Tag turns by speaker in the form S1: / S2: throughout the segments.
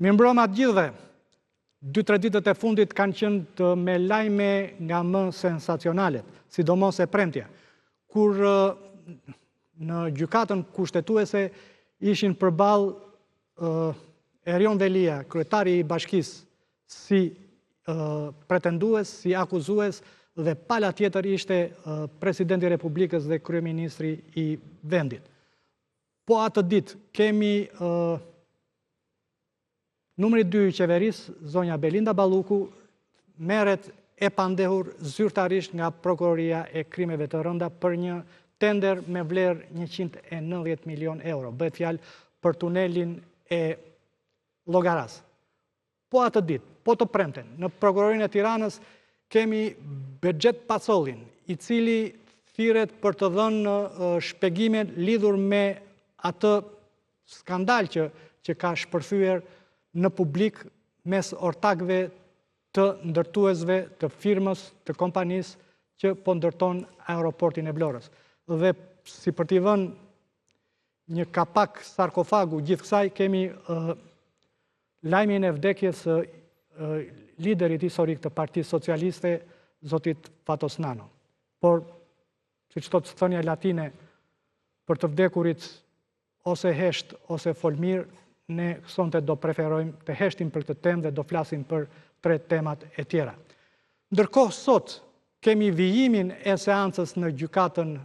S1: Mirëmbrëma të gjithëve. Dy-tre ditët e fundit kanë qenë të me lajme nga më sensacionalet, sidomos e premtja, kur në gjykatën kushtetuese ishin përballë Erion Veliaj, kryetari i bashkisë, si pretendues, si akuzues dhe pala tjetër ishte presidenti i Republikës dhe kryeministri i vendit. Po atë ditë kemi numri 2 i qeverisë, zonja Belinda Balluku, merret e pandehur zyrtarisht nga Prokuroria e Krimeve të Rënda për një tender me vlerë 190 milion euro. Bëhet fjalë për tunelin e Llogarasë. Po atë ditë, po të premten, në Prokurorinë e Tiranës kemi Behgjet Pacollin, i cili thirret për të dhënë shpjegime lidhur me atë skandal që që ka shpërthyer në publik mes ortakëve të ndërtuesve të firmës, të kompanisë që po ndërton aeroportin e Vlorës. Dhe si për t'i vënë një kapak sarkofagu gjithë kësaj, kemi lajmin e vdekjes së liderit historik të Partisë Socialiste, zotit Fatos Nano. Por, siç thotë thënia latine, për të vdekurit ose hesht ose fol mirë, ne sonte do preferojmë të heshtim për këtë temë dhe do flasim për tre temat e tjera. Ndërkohë sot kemi vijimin e seancës në gjykatën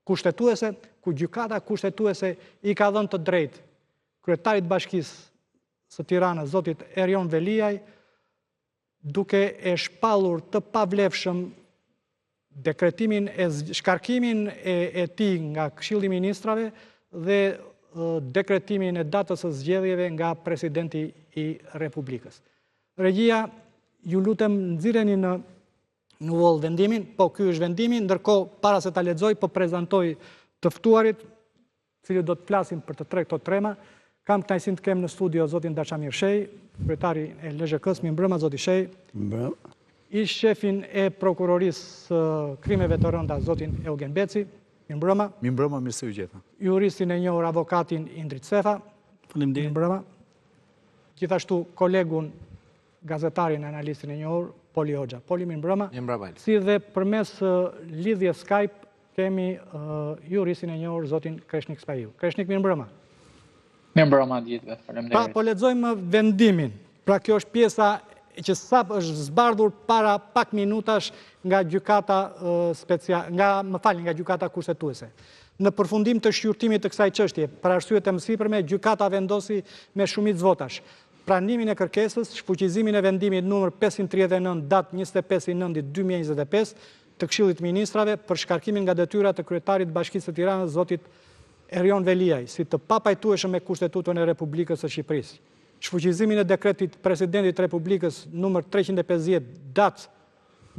S1: Kushtetuese, ku Gjykata Kushtetuese i ka dhënë të drejtë kryetarit të Bashkisë së Tiranës, zotit Erion Veliaj, duke e shpallur të pavlefshëm dekretimin e shkarkimin e, e tij nga Këshilli i Ministrave dhe dekretimin e datës së zgjedhjeve nga presidenti i Republikës. Regjia, ju lutem nxirreni në në wall vendimin, po ky është vendimi, ndërkohë para se ta lexoj, po prezantoj të ftuarit, cilët do të flasim për të tre këto tema. Kam kënaqësinë të kem në studio zotin Dashamir Shehi, kryetari e LZHK-së, mirëmbrëma zoti Shehi.
S2: Mirëmbrëma.
S1: Ish shefin e prokurorisë së krimeve të rënda zotin Eugen Beci, mirëmbrëma.
S3: Mirëmbrëma, mirë se ju gjeta.
S1: Juristin e njohur avokatin Indrit Sefa.
S2: Faleminderit.
S1: Mirëmbrëma. Gjithashtu kolegun gazetarin e analistin e njohur, Poli Hoxha. Poli, mirëmbrëma.
S4: Mirëmbrëma.
S1: Si dhe përmes lidhjes Skype kemi juristin e njohur, zotin Kreshnik Spahiu. Kreshnik, mirëmbrëma.
S5: Mirëmbrëma të gjithëve, faleminderit.
S1: Pra, po lexojmë vendimin. Pra, kjo është pjesa që sapo është zbardhur para pak minutash nga gjykata special, nga, më falni, nga gjykata kushtetuese. Në përfundim të shqyrtimit të kësaj çështje, për arsyet e mësipërme, gjykata vendosi me shumicë votash Pranimin e kërkesës, shfuqizimin e vendimit numër 539 datë 25.9.2025 të Këshillit të Ministrave për shkarkimin nga detyra të kryetarit të Bashkisë së Tiranës, zotit Erion Veliaj, si të papajtueshëm me Kushtetutën e Republikës së Shqipërisë. Shfuqizimin e dekretit të Presidentit të Republikës numër 350 datë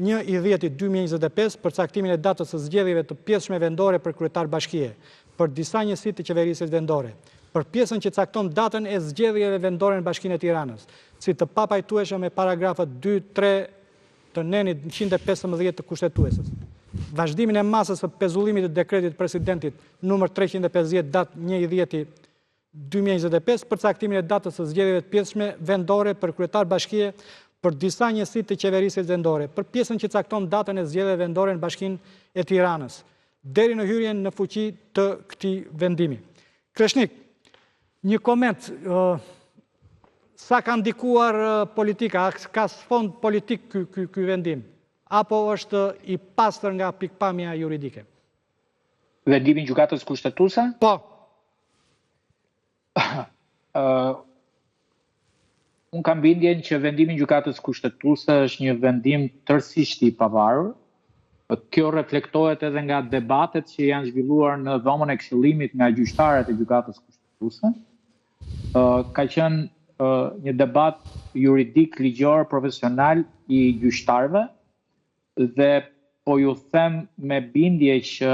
S1: 1.10.2025 për caktimin e datës së zgjedhjeve të pjesshme vendore për kryetar bashkie, për disa njësi të qeverisjes vendore, për pjesën që cakton datën e zgjedhjeve vendore në Bashkinë e Tiranës, si të papajtueshëm me paragrafët 2, 3 të nenit 115 të Kushtetueses. Vazhdimin e masës së pezullimit të dekretit të Presidentit numër 350 datë 1.10 2025 për caktimin e datës së zgjedhjeve të pjesshme vendore për kryetar bashkie për disa njësi të qeverisjes vendore, për pjesën që cakton datën e zgjedhjeve vendore në Bashkinë e Tiranës, deri në hyrjen në fuqi të këtij vendimi. Kreshnik, një koment, sa ka ndikuar politika, a ka sfond politik ky ky ky vendim, apo është i pastër nga pikëpamja juridike?
S5: Vendimi i Gjykatës Kushtetuese?
S1: Po.
S5: Uh, unë kam bindjen që vendimi i Gjykatës Kushtetuese është një vendim tërësisht i pavarur. Kjo reflektohet edhe nga debatet që janë zhvilluar në dhomën e këshillimit nga gjyqtarët e Gjykatës Kushtetuese. Uh, ka qenë uh, një debat juridik, ligjor, profesional i gjyqtarëve dhe po ju them me bindje që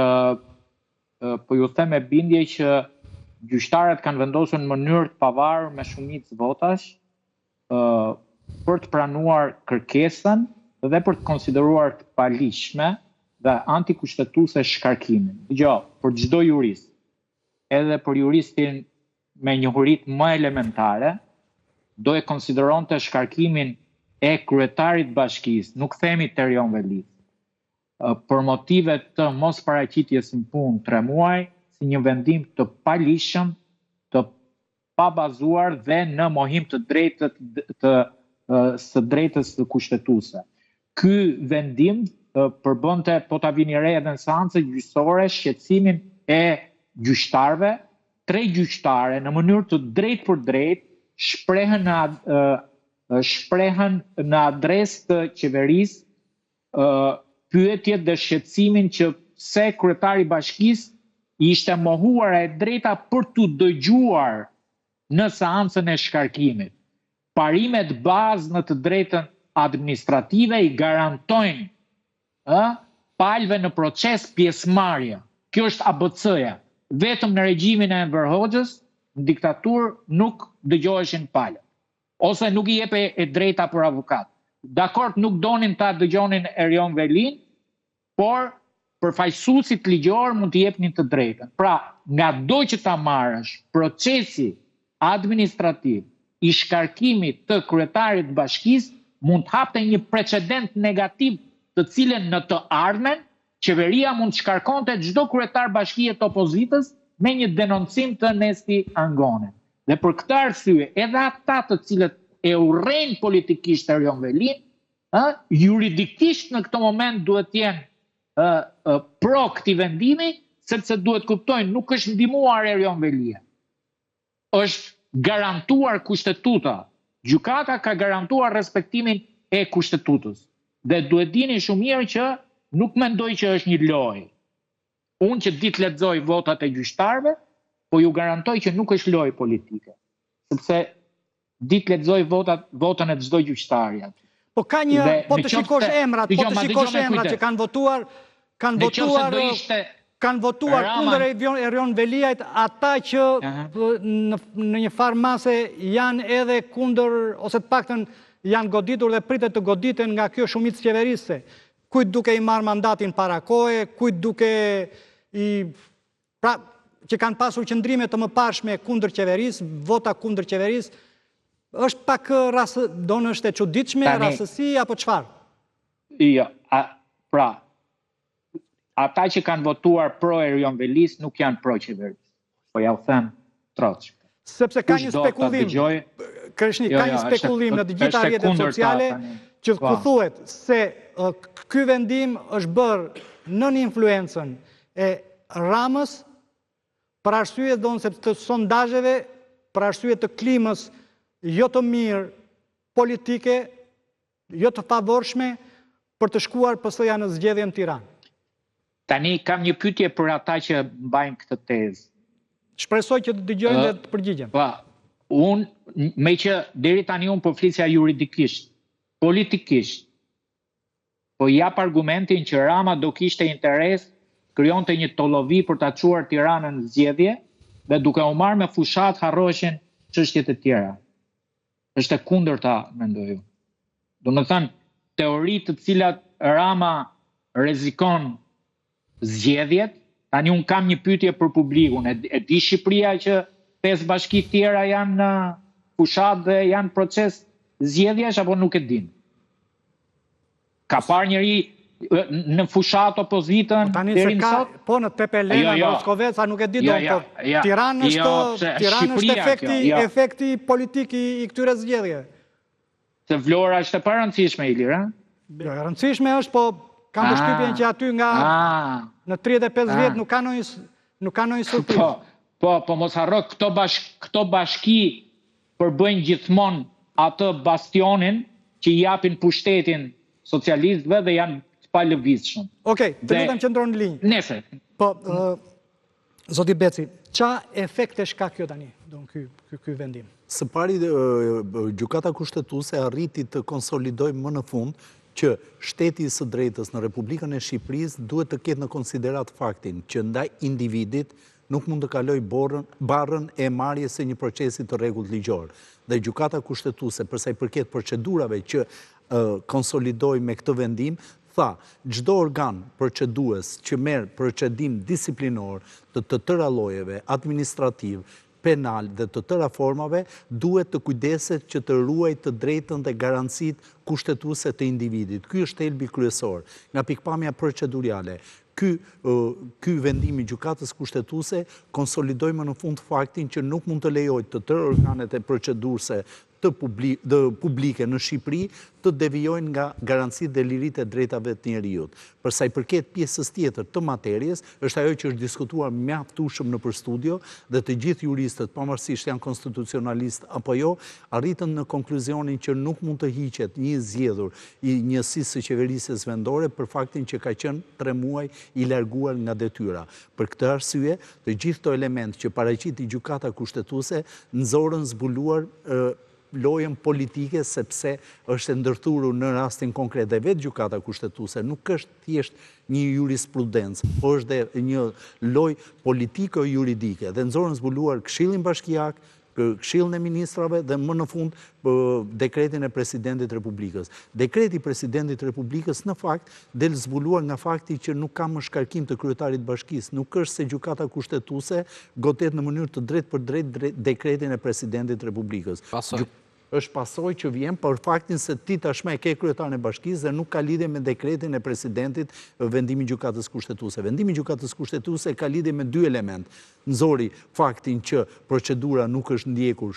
S5: po ju them me bindje që gjyqtarët kanë vendosur në mënyrë të pavarur me shumicë votash për të pranuar kërkesën dhe për të konsideruar të paligjshme dhe antikushtetuese shkarkimin. Dëgjo, për çdo jurist, edhe për juristin me njohuritë më elementare do e konsideronte shkarkimin e kryetarit të bashkisë, nuk themi të Erion Velisë, për motive të mosparaqitjes në punë 3 muaj, si një vendim të paligjshëm, të pabazuar dhe në mohim të drejtët të së drejtës kushtetuese. Ky vendim përbënte, po ta vini re edhe në seancën gjyqësore, shqetësimin e gjyqtarëve, tre gjyqtare në mënyrë të drejtpërdrejtë shprehën në shprehën në adresë të qeverisë pyetjet dhe shqetësimin që pse kryetari i bashkisë i ishte mohuar e drejta për t'u dëgjuar në seancën e shkarkimit. Parimet bazë në të drejtën administrative i garantojnë ë palëve në proces pjesëmarrja. Kjo është ABC-ja. Vetëm në regjimin e Enver Hoxhës, në diktaturë nuk dëgjoheshin palët. Ose nuk i jepej e drejta për avokat. Dakord nuk donin ta dëgjonin Erion Velinë, por përfaqësuesit ligjorë mund t'i jepnin të drejtën. Pra, ngado që ta marrësh, procesi administrativ i shkarkimit të kryetarit të bashkisë mund të hapte një precedent negativ të cilën në të ardhmen qeveria mund të shkarkonte çdo kryetar bashkie të opozitës me një denoncim të Nesti Angonit. Dhe për këtë arsye, edhe ata të cilët e urrejnë politikisht Erion Velinë, ë, juridikisht në këtë moment duhet të jenë ë, ë, pro këtij vendimi, sepse duhet kuptojnë nuk është ndihmuar Erion Veliaj. Është garantuar kushtetuta. Gjykata ka garantuar respektimin e kushtetutës. Dhe duhet dini shumë mirë që nuk mendoj që është një lojë. Unë që di të lexoj votat e gjyqtarëve, po ju garantoj që nuk është lojë politike, sepse di të lexoj votat, votën e çdo gjyqtari aty.
S1: Po ka një, dhe, po të shikosh emrat, po të shikosh emrat që kanë votuar, kanë votuar, kanë votuar kundër Erion Veliajt, ata që në, në një farë mase janë edhe kundër, ose të paktën janë goditur dhe pritet të goditen nga kjo shumicë qeverisëse. Kujt duke i marrë mandatin para kohe, kujt duke i pra që kanë pasur qëndrime të mëparshme kundër qeverisë, vota kundër qeverisë, është pak rast, do është e çuditshme, rastësi apo çfarë?
S5: Jo, a, pra, ata që kanë votuar pro Erion Velisë nuk janë pro qeverisë. Po jua them
S1: troç. Sepse ka një spekulim, Kreshnik, jo, ka një jo, spekulim në të gjitha rrjetet sociale që ku po. thuhet se ky vendim është bërë nën influencën e Ramës për arsye do të sondazheve, për arsye të klimës jo të mirë politike jo të favorshme për të shkuar PS-ja në zgjedhje në Tiranë.
S5: Tani kam një pyetje për ata që mbajnë këtë tezë.
S1: Shpresoj që të dëgjojnë dhe të përgjigjen.
S5: Po, unë, meqë deri tani unë po flisja juridikisht, politikisht, po jap argumentin që Rama do kishte interes krijonte një tollovi për ta çuar Tiranën në zgjedhje dhe duke u marrë me fushatë harroheshin çështjet e tjera. Është e kundërta, mendoj unë. Domethënë, teori të cilat Rama rrezikon zgjedhjet, tani unë kam një pyetje për publikun, e, e di Shqipëria që pesë bashki tjera janë në fushatë dhe janë proces zgjedhjesh apo nuk e din? Ka parë njeri në fushatë opozitën
S1: po deri më sot? Po në Tepelenë, jo, jo. Roskovec, a nuk e di jo, do, po jo, Tiranë është, jo, Tiranë është efekti, jo. efekti politik i, i këtyre zgjedhjeve.
S5: Se Vlora është e parëndësishme, Ilir, a?
S1: Jo, e rëndësishme është, po kam ah, përshtypjen që aty nga ah, në 35 vjet ah. nuk ka ndonjë nuk ka ndonjë surprizë.
S5: Po, po, po mos harro këto bash, këto bashki përbëjnë gjithmonë atë bastionin që i japin pushtetin socialistëve dhe janë të palëvizshëm.
S1: Okej, të lutem qëndro në linjë.
S5: Nëse.
S1: Po, zoti Beci, ça efektesh ka kjo tani, don ky ky ky vendim?
S2: Së pari, Gjykata Kushtetuese arriti të konsolidojë më në fund që shteti i së drejtës në Republikën e Shqipërisë duhet të ketë në konsideratë faktin që ndaj individit nuk mund të kalojë borën, barrën e marrjes së një procesi të rregullt ligjor. Dhe Gjykata Kushtetuese, për sa i përket procedurave që konsolidoi me këtë vendim, tha, çdo organ procedues që merr procedim disiplinor të të tëra llojeve, administrativ, Penal dhe të tëra formave duhet të kujdeset që të ruajë të drejtën dhe garancitë kushtetuese të individit. Ky është thelbi kryesor. Nga pikëpamja proceduriale, ky ky vendim i Gjykatës Kushtetuese konsolidoi më në fund faktin që nuk mund të lejojë të tërë organet e procedurëse të publike në Shqipëri të devijojnë nga garancitë dhe liritë e drejtave të njeriut. Për sa i përket pjesës tjetër të materies, është ajo që është diskutuar mjaftueshëm nëpër studio dhe të gjithë juristët, pavarësisht janë konstitucionalistë apo jo, arritën në konkluzionin që nuk mund të hiqet një i zgjedhur i njësisë së qeverisjes vendore për faktin që ka qenë tre muaj i larguar nga detyra. Për këtë arsye, të gjithë këto elementë që paraqiti Gjykata Kushtetuese nxorën zbuluar lojën politike sepse është e ndërthurur në rastin konkret dhe vetë Gjykata Kushtetuese nuk është thjesht një jurisprudencë, po është dhe një lojë politiko-juridike dhe nxorën zbuluar Këshillin Bashkiak, Këshillin e Ministrave dhe më në fund dekretin e Presidentit të Republikës. Dekreti i Presidentit të Republikës në fakt del zbuluar nga fakti që nuk ka më shkarkim të kryetarit të bashkisë, nuk është se Gjykata Kushtetuese godet në mënyrë të drejtpërdrejtë dekretin e Presidentit të Republikës.
S3: Pasojë.
S2: Është pasojë që vjen për faktin se ti tashmë e ke kryetarin e bashkisë dhe nuk ka lidhje me dekretin e presidentit vendimi i Gjykatës Kushtetuese. Vendimi i Gjykatës Kushtetuese ka lidhje me dy elementë. Nxori faktin që procedura nuk është ndjekur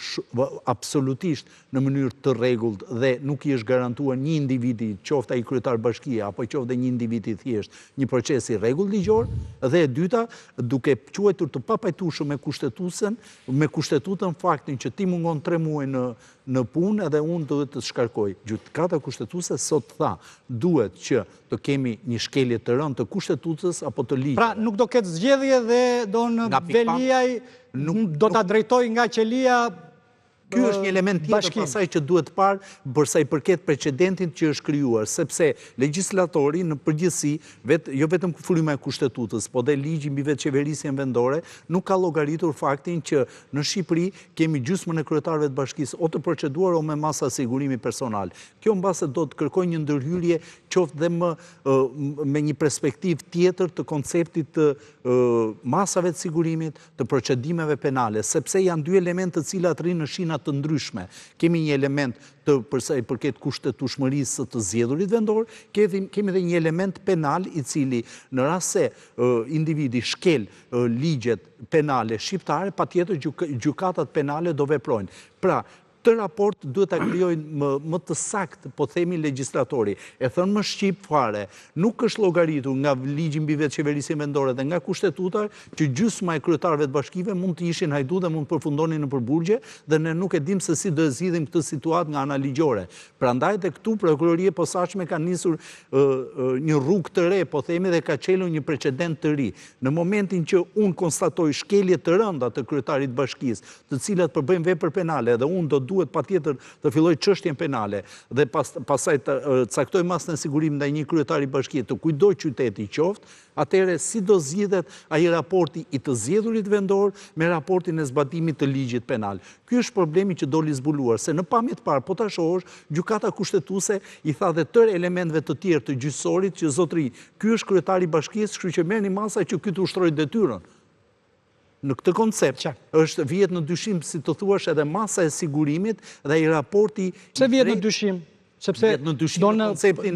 S2: absolutisht në mënyrë të rregullt dhe nuk i është garantuar një individi, qoftë ai kryetar bashkie apo qoftë dhe një individ i thjeshtë, një proces i rregullt ligjor dhe e dyta, duke quajtur të papajtueshëm me kushtetuesen, me kushtetutën faktin që ti mungon 3 muaj në në punë edhe unë duhet të të shkarkoj. Gjykata Kushtetuese sot tha, duhet që të kemi një shkelje të rëndë të kushtetutës apo të ligjeve.
S1: Pra nuk do ketë zgjedhje dhe don Veliaj do ta drejtojë nga qelia
S2: Ky është një element tjetër pastaj që duhet parë për sa i përket precedentit që është krijuar, sepse legjislatori në përgjithësi, jo vetëm fryma e kushtetutës, po dhe ligji mbi vetëqeverisjen vendore, nuk ka llogaritur faktin që në Shqipëri kemi gjysmën e kryetarëve të bashkisë o të proceduar o me masa sigurimi personal. Kjo mbase do të kërkojë një ndërhyrje qoftë dhe më me një perspektivë tjetër të konceptit të masave të sigurimit, të procedimeve penale, sepse janë dy elementë të cilat rrinë në shina të ndryshme. Kemi një element të për sa i përket kushtetueshmërisë së të zgjedhurit vendor, kemi dhe një element penal i cili në rast se individi shkel ligjet penale shqiptare, patjetër gjykatat penale do veprojnë. Pra, Këtë raport duhet ta krijojë më, më të saktë, po themi legjislatori. E thënë më shqip fare, nuk është llogaritur nga ligji mbi vetëqeverisjen vendore dhe nga kushtetuta që gjysma e kryetarëve të bashkive mund të ishin hajdutë dhe mund të përfundonin nëpër burgje dhe ne nuk e dimë se si do e zgjidhim këtë situatë nga ana ligjore. Prandaj dhe këtu Prokuroria e Posaçme ka nisur një rrugë të re, po themi dhe ka çelur një precedent të ri. Në momentin që unë konstatoj shkelje të rënda të kryetarit të bashkisë, të cilat përbëjnë vepër penale dhe unë do duhet patjetër të filloj çështjen penale dhe pas, pastaj të caktoj masën e sigurimit ndaj një kryetari bashkie të kujtdo qyteti qoftë, atëherë si do zgjidhet ai raporti i të zgjedhurit vendor me raportin e zbatimit të ligjit penal. Ky është problemi që doli zbuluar, se në pamje të parë, po ta shohësh, gjykata kushtetuese i tha dhe tërë elementëve të tjerë të gjyqësorit që zotëri, ky është kryetari i bashkisë, kështu që merrni masa që ky të ushtrojë detyrën. Në këtë koncept, është vihet në dyshim, si të thuash, edhe masa e sigurimit dhe ai raporti...
S1: Pse vihet në dyshim? Sepse do në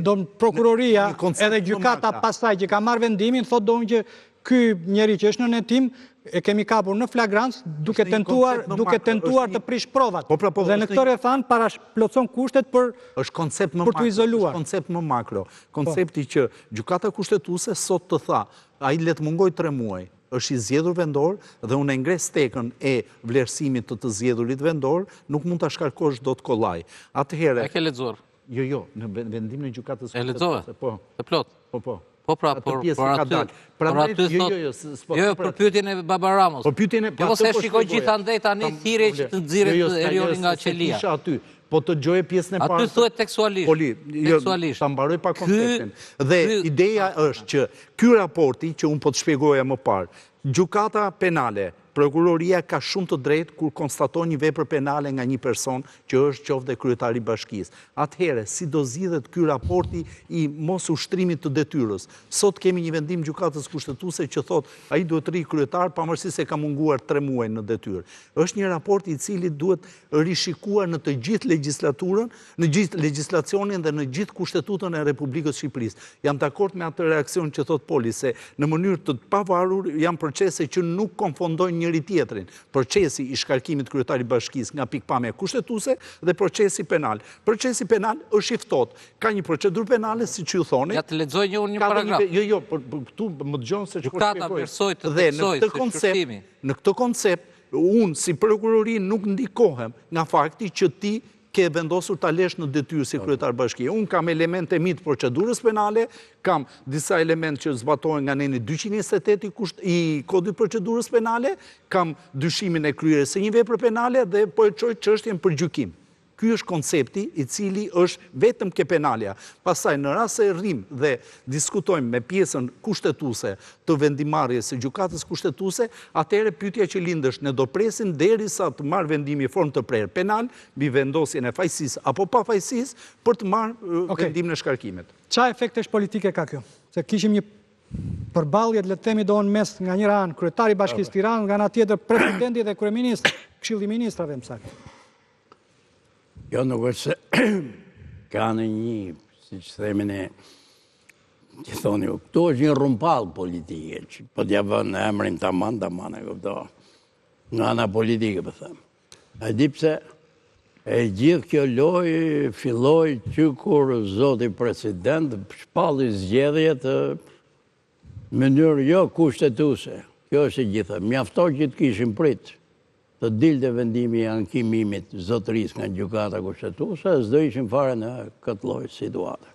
S1: do në prokuroria edhe gjykata pastaj që ka marrë vendimin, thotë do që ky njeri që është në hetim, e kemi kapur në flagrancë duke tentuar duke tentuar të prish provat.
S2: Po, pra, po,
S1: dhe në këtë rrethanë para plotëson kushtet për
S2: është koncept më
S1: për të izoluar.
S2: Është koncept më makro. Po. Koncepti që gjykata kushtetuese sot të tha, ai le të mungojë 3 muaj është i zgjedhur vendor dhe unë e ngre stekën e vlerësimit të të zgjedhurit vendor, nuk mund ta shkarkosh dot kollaj.
S3: Atëherë E ke lexuar?
S2: Jo, jo, në vendimin e gjykatës
S3: E lexove?
S2: Po.
S3: Të plotë?
S2: Po, po.
S3: Po pra, por por aty, por aty
S2: jo, jo, jo,
S3: s'po. Jo, jo, për pyetjen e Babaramos.
S2: Po pyetjen e
S3: Jo, po se shikoj gjithandej tani thirrje që të nxirret jo, jo, Erioni nga qelia.
S2: Isha aty. Po të dëgjoje pjesën e
S3: parë. Aty thuhet tekstualisht.
S2: Poli, jo, tekstualisht. Ta mbaroj pa konceptin. Dhe ideja është që ky raporti që unë po të shpjegoja më parë, gjykata penale, Prokuroria ka shumë të drejtë kur konstaton një vepër penale nga një person që është qoftë dhe kryetari i bashkisë. Atëherë, si do zgjidhet ky raporti i mos ushtrimit të detyrës? Sot kemi një vendim Gjykatës Kushtetuese që thotë ai duhet të rrijë kryetar pavarësisht se ka munguar 3 muaj në detyrë. Është një raport i cili duhet rishikuar në të gjithë legjislaturën, në gjithë legjislacionin dhe në gjithë kushtetutën e Republikës së Shqipërisë. Jam dakord me atë reaksion që thotë Poli se në mënyrë të pavarur janë procese që nuk konfondojnë njëri tjetrin. Procesi i shkarkimit të kryetarit të bashkisë nga pikëpamja kushtetuese dhe procesi penal. Procesi penal është i ftohtë. Ka një procedurë penale, siç ju thoni.
S3: Ja të lexoj një unë një paragraf.
S2: Jo, jo, por këtu më dëgjon se ç'po
S3: shpjegoj. Gjykata vlerësoi të theksojë se shqyrtimi.
S2: Në këtë koncept, unë si prokurori nuk ndikohem nga fakti që ti ke vendosur ta lesh në detyrë si kryetar bashkie. Unë kam elemente mi të procedurës penale, kam disa elemente që zbatohen nga neni 228 i kodit procedurës penale, kam dyshimin e kryerjes së një vepre penale dhe po e çoj çështjen për gjykim. Ky është koncepti i cili është vetëm ke penalja. Pastaj në rast se rrim dhe diskutojmë me pjesën kushtetuese të vendimmarrjes së gjykatës kushtetuese, atëherë pyetja që lind është ne do presim derisa të marrë vendimi formë të prerë penal mbi vendosjen e fajësisë apo pafajësisë për të marrë vendimin e shkarkimit.
S1: Ça efektesh politike ka kjo? Se kishim një përballje le të themi do në mes nga njëra anë kryetari i Bashkisë Tiranë, nga ana tjetër presidenti dhe kryeministri, Këshilli i Ministrave më saktë.
S4: Jo, nuk është se ka në një, siç themi ne, që thoni, këtu është një rrumpallë politike, që po t'ja vënë emrin taman, taman, e kupto, nga ana politike, po them. E di pse, e gjithë kjo lojë filloi që kur zoti president shpalli zgjedhjet në mënyrë jo kushtetuese. Kjo është e gjitha. Mjafton që të kishim prit të dilte vendimi i ankimimit zotërisë nga gjykata kushtetuese, s'do ishim fare në këtë lloj situate.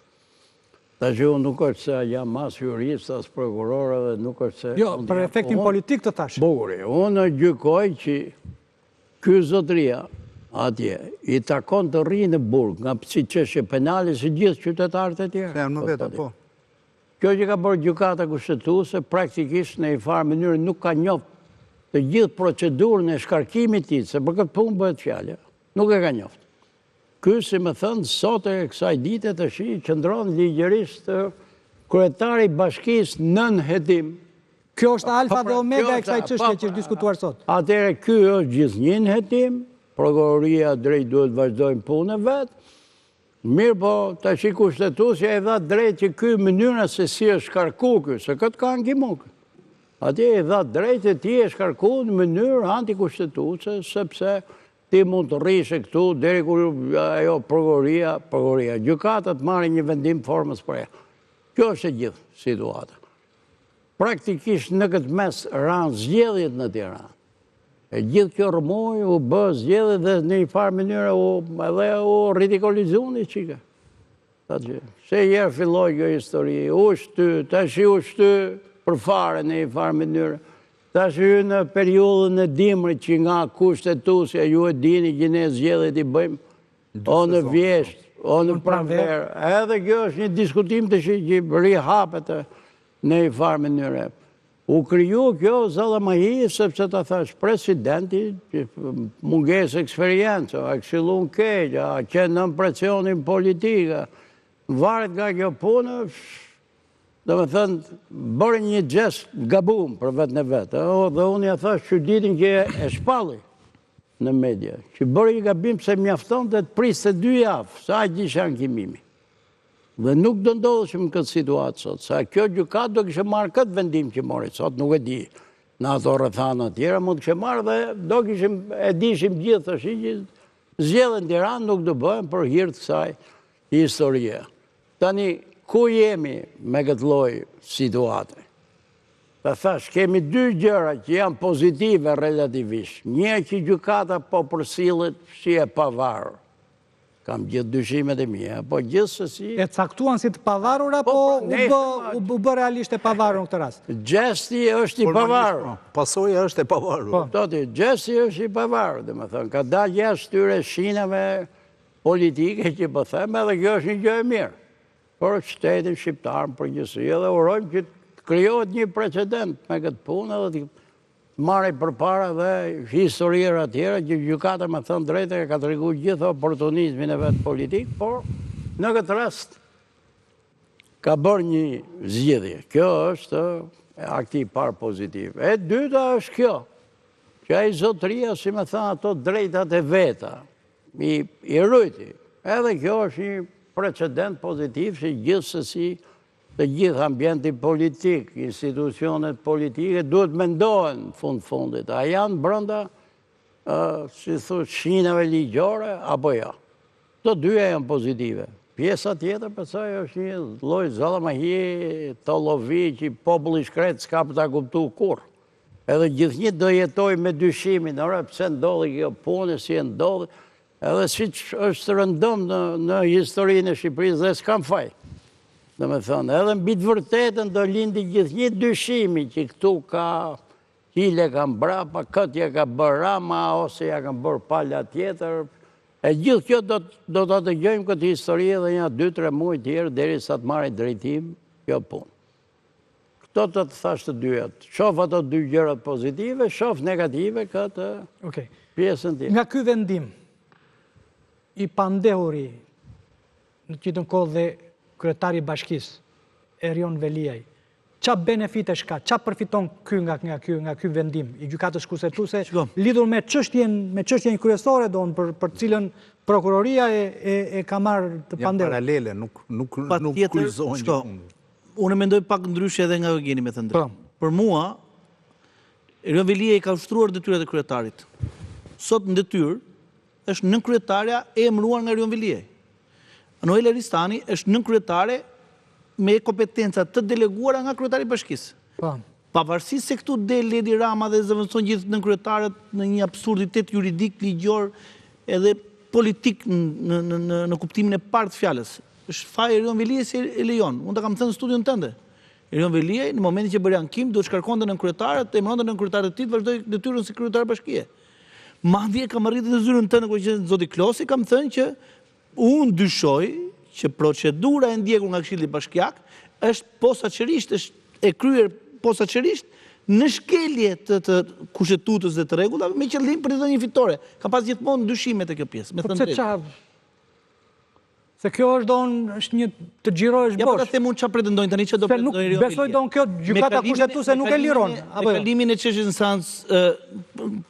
S4: Tash unë nuk është se jam as jurist, as prokuror edhe nuk është se...
S1: Jo, për efektin politik të thashë.
S4: Bukur, unë gjykoj që ky zotëria atje, i takon të rrijë në burg nga si çështje penale si gjithë qytetarët e tjerë.
S2: Se janë më vete, po.
S4: Kjo që ka bërë gjykata kushtetuese, praktikisht në një farë mënyrë nuk ka njoft të gjithë procedurën e shkarkimit të tij, se për këtë punë bëhet fjalë, nuk e ka njoft. Ky, si me thënë, sot e kësaj dite tashi qëndron ligjërisht kryetari i bashkisë nën hetim.
S1: Kjo është alfa dhe omega e kësaj çështje që është diskutuar sot.
S4: Atëherë ky është gjithnjë në hetim, prokuroria drejt duhet vazhdojnë punën e vet. Mirëpo, tashi kushtetuesja i dha drejt që ky mënyra se si është shkarku ky, se këtë ka ankimu ky. Atje i dha drejt e ti e shkarku në mënyrë antikushtetuese, sepse ti mund të rrishe këtu deri kur ajo prokuroria, prokuroria, gjykata të marrë një vendim formës prerë. Kjo është e gjithë situata. Praktikisht në këtë mes ranë zgjedhjet në Tiranë. E gjithë kjo rrëmujë u bë zgjedhjet dhe në një farë mënyre u, edhe u ridikulizu një çikë. Se herë filloi kjo histori, u shty, tashi u shty për fare në një farë mënyre. Tashi hy në periudhën e dimrit që nga kushtetuesja ju e dini që ne zgjedhjet i bëjmë, o në vjeshtë, o në pranverë. Edhe kjo është një diskutim tashi që rihapet në një farë mënyre. U kriju kjo zallamahi, sepse ta thash, presidenti, mungesë eksperience, a këshillun keq, a qenë nën presionin politik, varet nga kjo punë, domethënë, bëri një gjest gabum për veten e vet, dhe unë ja thash që ditën që e shpalli në media, që bëri një gabim se mjaftonte të priste dy javë, sa gjishe ankimimi. Dhe nuk do ndodheshim në këtë situatë sot, sa kjo gjykatë do kishte marrë këtë vendim që mori sot, nuk e di, në ato rrethana tjera, mund të kishte marrë dhe do kishim, e dishim gjithë tashi që zgjedhjet në Tiranë nuk do bëhen për hir të kësaj historie. Tani, ku jemi me këtë lloj situate? Ta thash, kemi dy gjëra që janë pozitive relativisht. Një që gjykata po përsillet si e pavarur. Kam gjithë dyshimet e mia, po gjithsesi...
S1: E caktuan si të pavarur apo po, pra, u bë realisht e pavarur në këtë rast?
S4: Gjesti është i pavarur. Po,
S2: pasoja është e pavarur.
S4: Po. Toti, gjesti është i pavarur, domethënë, ka dalë jashtë këtyre shinave politike që po them, edhe kjo është një gjë e mirë. Për shtetin shqiptar në përgjithësi, edhe urojmë që të krijohet një precedent me këtë punë edhe të. marri përpara dhe historira tjera që gjykata me thënë drejtën e ka tregu gjithë oportunizmin e vet politik, por në këtë rast ka bërë një zgjidhje. Kjo është akti i parë pozitiv. E dyta është kjo, që ai zotëria, si me thënë, ato drejtat e veta, i, i rujti. Edhe kjo është një precedent pozitiv që gjithsesi të gjithë ambienti politik, institucionet politike, duhet mendohen fund fundit. A janë brenda, si thu, shinave ligjore, apo jo? Të dyja janë pozitive. Pjesa tjetër, pastaj është një lloj zallamahie, tollovi, që populli i shkretë s'ka për ta kuptu kurrë. Edhe gjithnjë do jetojë me dyshimin, ore, pse ndodhi kjo punë, si e ndodhi, Edhe siç është rëndom në, në historinë e Shqipërisë dhe s'kam faj. Domethënë, edhe mbi të vërtetën do lindi gjithnjë dyshimi që këtu ka hile ka mbrapa, këtë ja ka bërë Rama, ose ja ka bërë pala tjetër. E gjithë kjo do, do ta dëgjojmë këtë histori edhe nja 2-3 muaj tjerë, derisa të marrë drejtim kjo punë. Këto të të thashë të dyjat. Shof ato dy gjërat pozitive, shof negative këtë pjesën tjetër.
S1: Nga ky vendim, i pandehuri në të njëjtën kohë dhe kryetari i bashkisë, Erion Veliaj, ça benefitesh ka, ça përfiton ky nga nga ky nga ky vendim i gjykatës kushtetuese lidhur me çështjen me çështjen kryesore don për për të cilën prokuroria e e, e ka marrë të pandehur.
S2: Janë paralele, nuk nuk nuk kryqëzohen
S6: gjithmonë. Unë mendoj pak ndryshe edhe nga Eugeni me thënë drejtën. Po. Për mua, Erion Veliaj ka ushtruar detyrat e kryetarit. Sot në detyrë është nënkryetarja e emëruar nga Erion Veliaj. Anuela Ristani është nënkryetare me kompetenca të deleguara nga kryetari i bashkisë. Po. Pavarësisht se këtu del Edi Rama dhe zëvendëson gjithë nënkryetarët në një absurditet juridik, ligjor edhe politik në në në në kuptimin e parë të fjalës. Është faji i Erion Veliajt se e lejon. Unë ta kam thënë në studion tënde. Erion Veliaj në momentin që bëri ankim duhet shkarkonte nënkryetarët, të emëronte nënkryetarët e tij të vazhdojë detyrën si kryetar bashkie. Madje kam arritur në zyrën tënde kur qe zoti Klosi kam thënë që Unë dyshoj që procedura e ndjekur nga Këshilli Bashkiak është posaçërisht është e kryer posaçërisht në shkelje të të kushtetutës dhe të rregullave me qëllim për të dhënë një fitore. Kam pas gjithmonë dyshime te kjo pjesë, me
S1: po
S6: thënë
S1: drejtë. Se kjo është don është një të xhirohesh
S6: bosh. Ja po ta them unë çfarë pretendojnë tani çfarë do pretendojnë
S1: Erion Besoj don kjo gjykata kushtetuese nuk e liron
S6: apo jo. Me kalimin e çështjes në seancë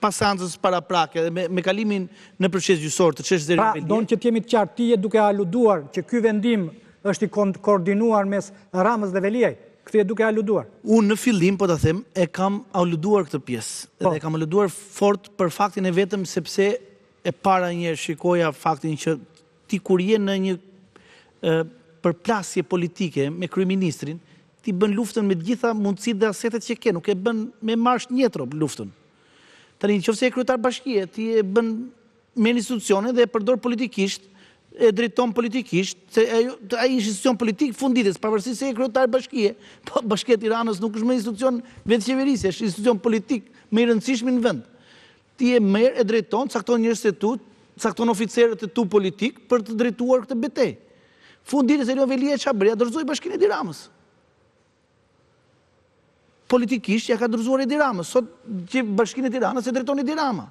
S6: pas seancës paraprake dhe me, me kalimin në proces gjyqësor të çështjes
S1: Erion Veliaj. Pra, don që të jemi të qartë, ti je duke aluduar që ky vendim është i koordinuar mes Ramës dhe Veliajt. Këtë je duke aluduar.
S6: Unë në fillim, po ta them, e kam aluduar këtë pjesë. Po. Dhe e kam aluduar fort për faktin e vetëm sepse e para një herë shikoja faktin që ti kur je në një përplasje politike me kryeministrin, ti bën luftën me të gjitha mundësitë dhe asetet që ke, nuk e bën me marsh njetro luftën. Tani, në qoftë se je kryetar bashkie, ti e bën me institucionin dhe e përdor politikisht, e drejton politikisht, se ai është institucion politik fund ditës, pavarësisht se je kryetar bashkie, po bashkia e Tiranës nuk është më institucion vetëqeverisje, është institucion politik më i rëndësishmi në vend. Ti e merr, e drejton, cakton njerëzit e tu, cakton oficerët e tu politik për të drejtuar këtë betejë. Fund ditës Erion Veliaj çfarë bëri? Ja dorëzoi bashkinë Edi Ramës. Politikisht ja ka dorëzuar Edi Ramës. Sot që bashkinë e Tiranës e drejton Edi Rama.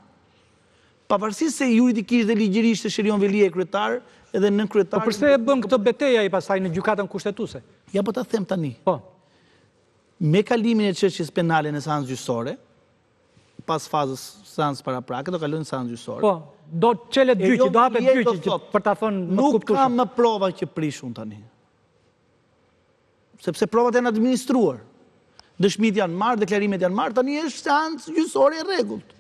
S6: Pavarësisht se juridikisht dhe ligjërisht është Erion Veliaj kryetar edhe nënkryetar.
S1: Po përse e bën këtë betejë ai pastaj në gjykatën kushtetuese?
S6: Ja po ta them tani.
S1: Po.
S6: Me kalimin e çështjes penale në seancë gjyqësore, pas fazës seancës paraprake, do kalojë në seancë
S1: gjyqësore. Po, do çelet gjyqi, do hapet gjyqi, që për ta thënë
S6: më kuptueshëm. Nuk ka më prova që prish unë tani. Sepse provat janë administruar. Dëshmitë janë marrë, deklarimet janë marrë, tani është seancë gjyqësore e rregullt.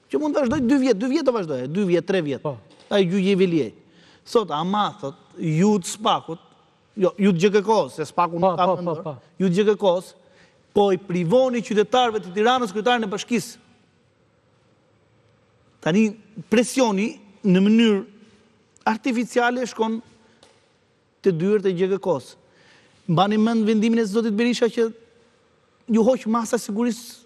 S6: Që mund të vazhdojë 2 vjet, 2 vjet do vazhdojë, 2 vjet, 3 vjet. Po. Ai gjyqi i Veliajt. Sot ama thot, ju të SPAK-ut, jo, ju të GJKKO-s, se SPAK-u nuk po, ka po, po, po. Ju të GJKKO-s, po i privoni qytetarëve të Tiranës kryetarin e bashkisë. Tani presioni në mënyrë artificiale shkon te dyert e GJKKO-së. Mbani mend vendimin e zotit Berisha që iu hoq masa sigurisë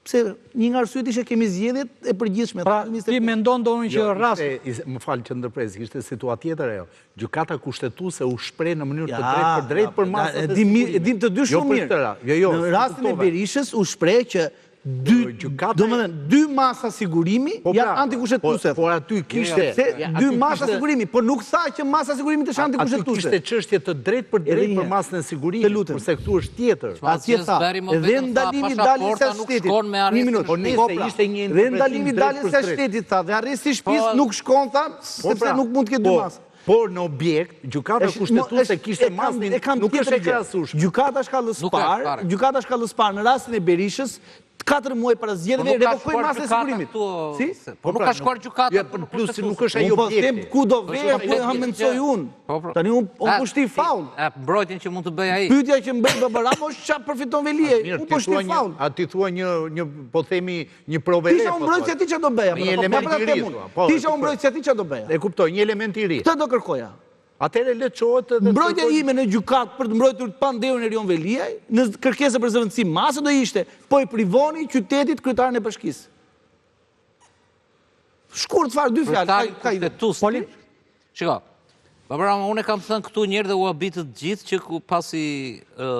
S6: pse një nga arsyet ishte kemi zgjedhjet e përgjithshme.
S1: Pra, ti mendon do unë që
S2: jo,
S1: rast...
S2: Më fal që ndërpres, ishte situatë tjetër ajo. Gjykata kushtetuese u shpreh në mënyrë të drejtpërdrejtë për masat
S6: e sigurimit. E dim të dy jo shumë mirë.
S2: Jo, jo,
S6: në rastin e Berishës u shpreh që Dy, domethënë, dy masa sigurimi po janë pra, antikushtetuese.
S2: Po, por aty kishte...
S6: Se, dy masa sigurimi, por nuk tha që masa e sigurimit është antikushtetuese.
S2: Aty kishte çështje të drejtpërdrejtë për masën e sigurimit, kurse këtu është tjetër.
S6: Atje tha, dhe ndalimi i daljes së shtetit. Një minutë,
S2: po po pra, ishte një
S6: dhe ndalimi i daljes së shtetit, tha, dhe arresti i shtëpisë po, nuk shkon, tha, po sepse pra, nuk mund të ketë dy masa.
S2: Por në objekt, gjykata kushtetuese kishte masën, nuk është e krahasueshme.
S6: Gjykata e shkallës parë, gjykata e shkallës parë në rastin e Berishës, 4 muaj para zgjedhjeve
S3: po
S6: revokoi masën e sigurimit.
S3: Si? Po nuk ka
S2: pra,
S3: shkuar gjykata.
S2: Jo, plus nuk është ai
S6: po objekti. Po ku do veja, ku e hamendësoj unë. Po, pra. Tani unë unë po shti faull.
S3: E mbrojtjen që mund të bëjë ai.
S6: Pyetja që më bën Babaramo është çfarë përfiton Veliaj. Unë po shti faull.
S2: A ti thua një një po themi një provë
S6: e re. Ti isha unë mbrojtësi i tij çfarë do bëja?
S2: Një po, element i ri.
S6: Po, ti isha unë mbrojtësi i tij çfarë do bëja?
S2: E kuptoj, një element i ri.
S6: Këtë do kërkoja.
S2: Atëherë le të çohet dhe
S6: Mbrojtja ime në gjykatë për të mbrojtur të pandehurin Erion Veliaj, në kërkesë për zëvendësim mase do ishte, po i privoni qytetit kryetarin e bashkisë. Shkurt fare dy fjalë,
S3: ka ka i
S6: Poli.
S3: Shiko. Babaramo, unë e kam thënë këtu njëherë dhe u habitët të gjithë që ku pasi ë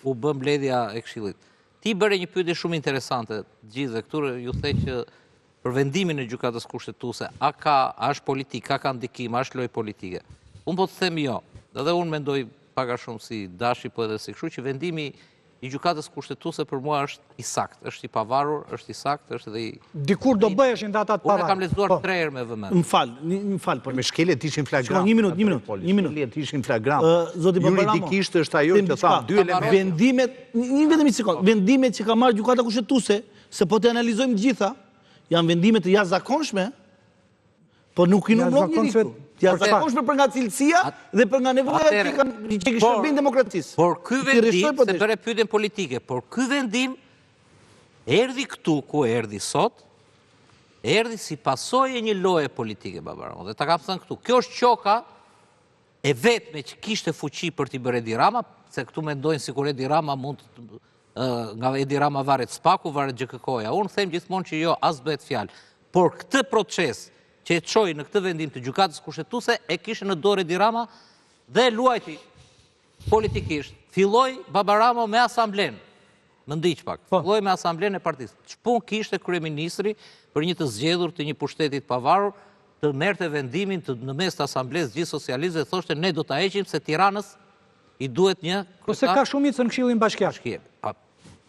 S3: u bë mbledhja e këshillit. Ti bëre një pyetje shumë interesante të gjithëve këtu, ju the që për vendimin e gjykatës kushtetuese, a ka, a është politikë, a ka ndikim, a është lojë politike. Unë po të them jo, dhe unë mendoj pak a shumë si Dashi, po edhe si kështu, që vendimi i gjykatës kushtetuese për mua është i saktë, është i pavarur, është i saktë, është edhe i...
S1: Dikur do bëheshin dhe ata të
S3: pavarur. Unë e kam lexuar po. tre herë me
S6: vëmendje. Më fal, më fal,
S2: por me shkeljet ishin flagrant.
S6: Një minutë, një minutë, një minutë.
S2: Shkeljet ishin flagrant. Zoti Juridikisht është ajo që thamë, dy
S6: elemente. Vendimet, një vetëm një sekondë, vendimet që ka marrë gjykata kushtetuese, se po t'i analizojmë të gjitha, janë vendime të jashtëzakonshme, po nuk i numëron njeri këtu. Të jashtëzakonshme për nga cilësia dhe për nga nevoja që kanë që i shërbejnë demokracisë.
S3: Por ky vendim, po se bëre pyetjen politike, por ky vendim erdhi këtu ku erdhi sot, erdhi si pasojë e një loje politike Babaramo. Dhe ta kam thënë këtu, kjo është qoka e vetme që kishte fuqi për t'i bërë Edi Rama, se këtu mendojnë sikur Edi Rama mund të, nga Edi Rama varet SPAK-u, varet GJKKO-ja. Unë them gjithmonë që jo, as bëhet fjalë. Por këtë proces që e çoi në këtë vendim të gjykatës kushtetuese e kishte në dorë Edi Rama dhe e luajti politikisht. Filloi Babaramo me asamblenë. Më ndiq pak. Po. Filloi me asamblenë e partisë. Ç'punë kishte kryeministri për një të zgjedhur të një pushteti të pavarur të merrte vendimin të, në mes të asamblesë gjithë socialistëve thoshte ne do ta heqim se Tiranës i duhet një
S1: Po se ka shumicën në këshillin bashkiak.
S3: Bashkie. Pa,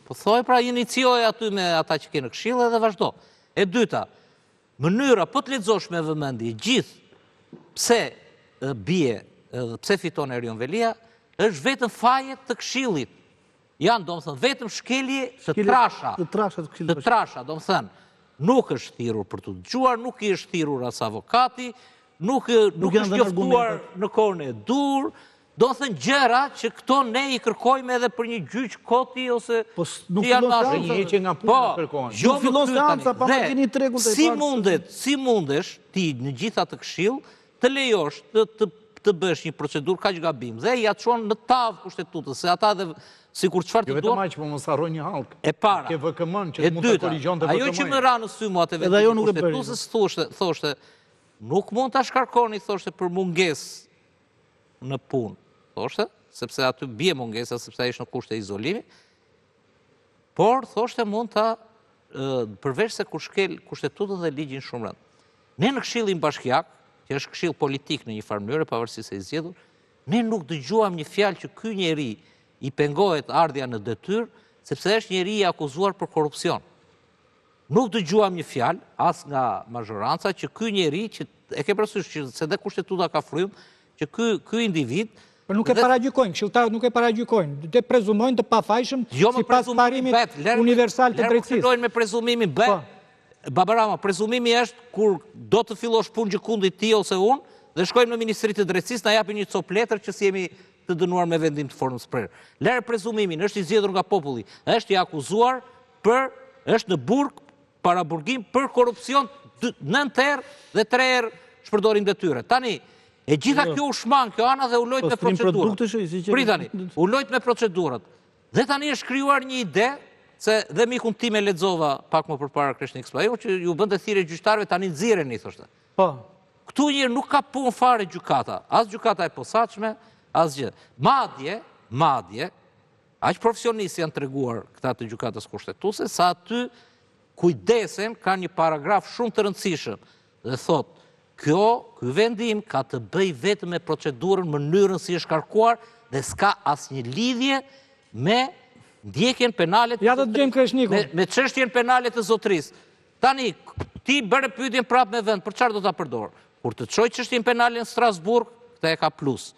S3: po thoj pra inicioj aty me ata që ke në këshill edhe vazhdo. E dyta, mënyra po të lexosh me vëmendje gjithë pse bie dhe pse fiton Erion Veliaj, është vetëm faje të këshillit. Janë, domethënë, vetëm shkelje të trasha.
S6: Të trasha të
S3: këshillit. Të trasha, domethënë, nuk është thirrur për t'u dëgjuar, nuk i është thirrur as avokati, nuk, nuk është njoftuar në kohën e duhur, domethënë gjëra që këto ne i kërkojmë edhe për një gjyq koti ose
S6: po, nuk fillon
S2: seanca një heqje nga puna po,
S6: kërkohen. Jo, nuk fillon seanca pa marrë tregun
S3: të Si mundet, si mundesh ti në gjithë atë këshill të lejosh të të të bësh një procedurë kaq gabim dhe ia çon në tavë kushtetutës, se ata edhe sikur çfarë
S2: të
S3: jo
S2: duan. Jo vetëm aq, po mos harro një hallkë.
S3: E para.
S2: Ke VKM-n që mund të korrigjonte
S3: VKM-n. Ajo që më ra në sy mua te vendimi i kushtetutës thoshte, thoshte nuk mund ta shkarkoni thoshte për mungesë në punë, thoshte, sepse aty bie mungesa sepse ai është në kushte izolimi. Por thoshte mund ta përveç se kur shkel kushtetutën dhe ligjin shumë rëndë. Ne në këshillin bashkiak, që është këshill politik në një farë mënyre, pavarësisht se i zgjedhur, ne nuk dëgjuam një fjalë që ky njeri i pengohet ardhja në detyrë, sepse është njeri i akuzuar për korrupsion. Nuk dëgjuam një fjalë as nga mazhoranca që ky njeri që e ke parasysh që se dhe kushtetuta ka frymë, që ky ky individ
S1: Po nuk e paragjykojnë, këshilltarët nuk e paragjykojnë, dhe prezumojnë të pafajshëm
S3: jo,
S1: sipas parimit universal të drejtësisë.
S3: Lërë me prezumimin B. Po. Babaramo, prezumimi është kur do të fillosh punë gjëkundi ti ose unë dhe shkojmë në Ministri të Drejtësisë, na japin një copë letër që s'jemi të dënuar me vendim të formës prerë. Lëre prezumimin, është i zgjedhur nga populli, është i akuzuar për është në burg, paraburgim për korrupsion 9 herë dhe 3 herë shpërdorim detyre. Tani, e gjitha jo. kjo u shmang kjo ana dhe u lojt me procedurat. Prit tani, u lojt me procedurat. Dhe tani është krijuar një ide se dhe mikun tim e lexova pak më përpara Kreshnik Spahiu që ju bënte thirrje gjyqtarëve tani nxirreni thoshte.
S1: Po.
S3: Këtu njëherë nuk ka punë fare gjykata, as gjykata e posaçme, asgjë. Madje, madje, Aq profesionistë janë treguar këta të gjykatës kushtetuese, sa aty kujdesen, kanë një paragraf shumë të rëndësishëm dhe thotë, kjo, ky vendim ka të bëjë vetëm me procedurën, mënyrën si është shkarkuar dhe s'ka asnjë lidhje me ndjekjen penale
S1: të Ja të dëgjojmë Kreshnikun.
S3: Me, me çështjen penale të zotërisë. Tani, ti bëre pyetjen prapë me vend, për çfarë do ta përdorë? Kur të çojë çështjen penale në Strasburg, këtë e ka plus.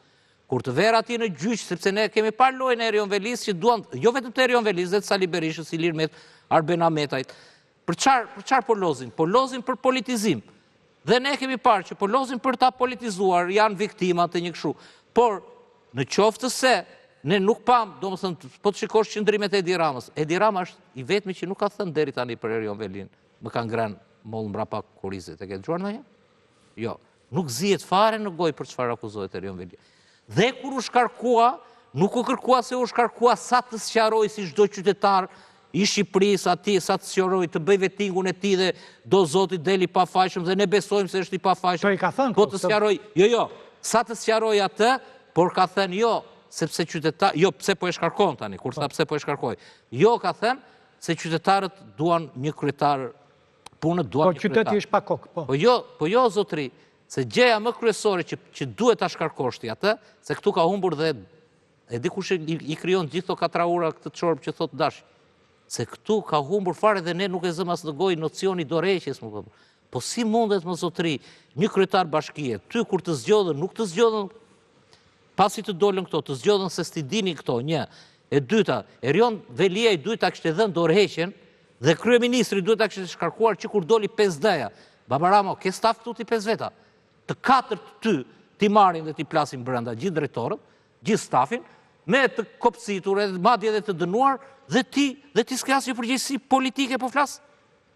S3: Kur të verë atje në gjyq, sepse ne kemi parë lojën e Erion Velisë që duan, jo vetëm të Erion Velisë, dhe të Sali Berishës, Ilir Metës, Arben Ahmetajt. Për çfarë, për çfarë po lozin? Po lozin për politizim. Dhe ne kemi parë që po lozin për ta politizuar, janë viktima të një kështu. Por në qoftë se ne nuk pamë, domethënë, po të shikosh qëndrimet e Edi Ramës, Edi Rama është i vetmi që nuk ka thënë deri tani për Erion Velinë, më ka ngrënë mollë mbrapa kurrizit. E ke dëgjuar ndonjëherë? Jo. Nuk zihet fare në gojë për çfarë akuzohet Erion Veliaj. Dhe kur u shkarkua, nuk u kërkua se u shkarkua sa të sqarojë si çdo qytetar i Shqipërisë atje sa të sqarojë të bëjë vetingun e tij dhe do zoti del i pafajshëm dhe ne besojmë se është i pafajshëm.
S1: Po i ka thënë
S3: Po të sqarojë, jo jo, sa të sqarojë atë, por ka thënë jo, sepse qytetar, jo pse po e shkarkon tani, kur tha pse po e shkarkoj. Jo ka thënë se qytetarët duan një kryetar punët duan
S1: po, një kryetar. Po qyteti është pa kokë,
S3: po. Po jo, po jo zotri, se gjëja më kryesore që që duhet ta shkarkosh ti atë, se këtu ka humbur dhe e di kush i, i krijon gjithë këto katraura këtë çorbë që thotë Dashi. Se këtu ka humbur fare dhe ne nuk e zëmë as në gojë nocioni i dorëheqjes më po. Po si mundet mo zotri, një kryetar bashkie, ty kur të zgjodhën, nuk të zgjodhën Pasi të dolën këto, të zgjodhën se s't'i dinin këto, një. E dyta, Erion Veliaj duhet ta kishte dhënë dorëheqjen dhe kryeministri duhet ta kishte shkarkuar që kur doli 5D-ja. Babaramo, ke staf këtu ti 5 veta. Të katërt ty t'i marrin dhe t'i plasin brenda gjithë drejtorët, gjithë stafin, me të kopsitur edhe madje edhe të dënuar dhe ti dhe ti s'ke asnjë përgjegjësi politike po flas.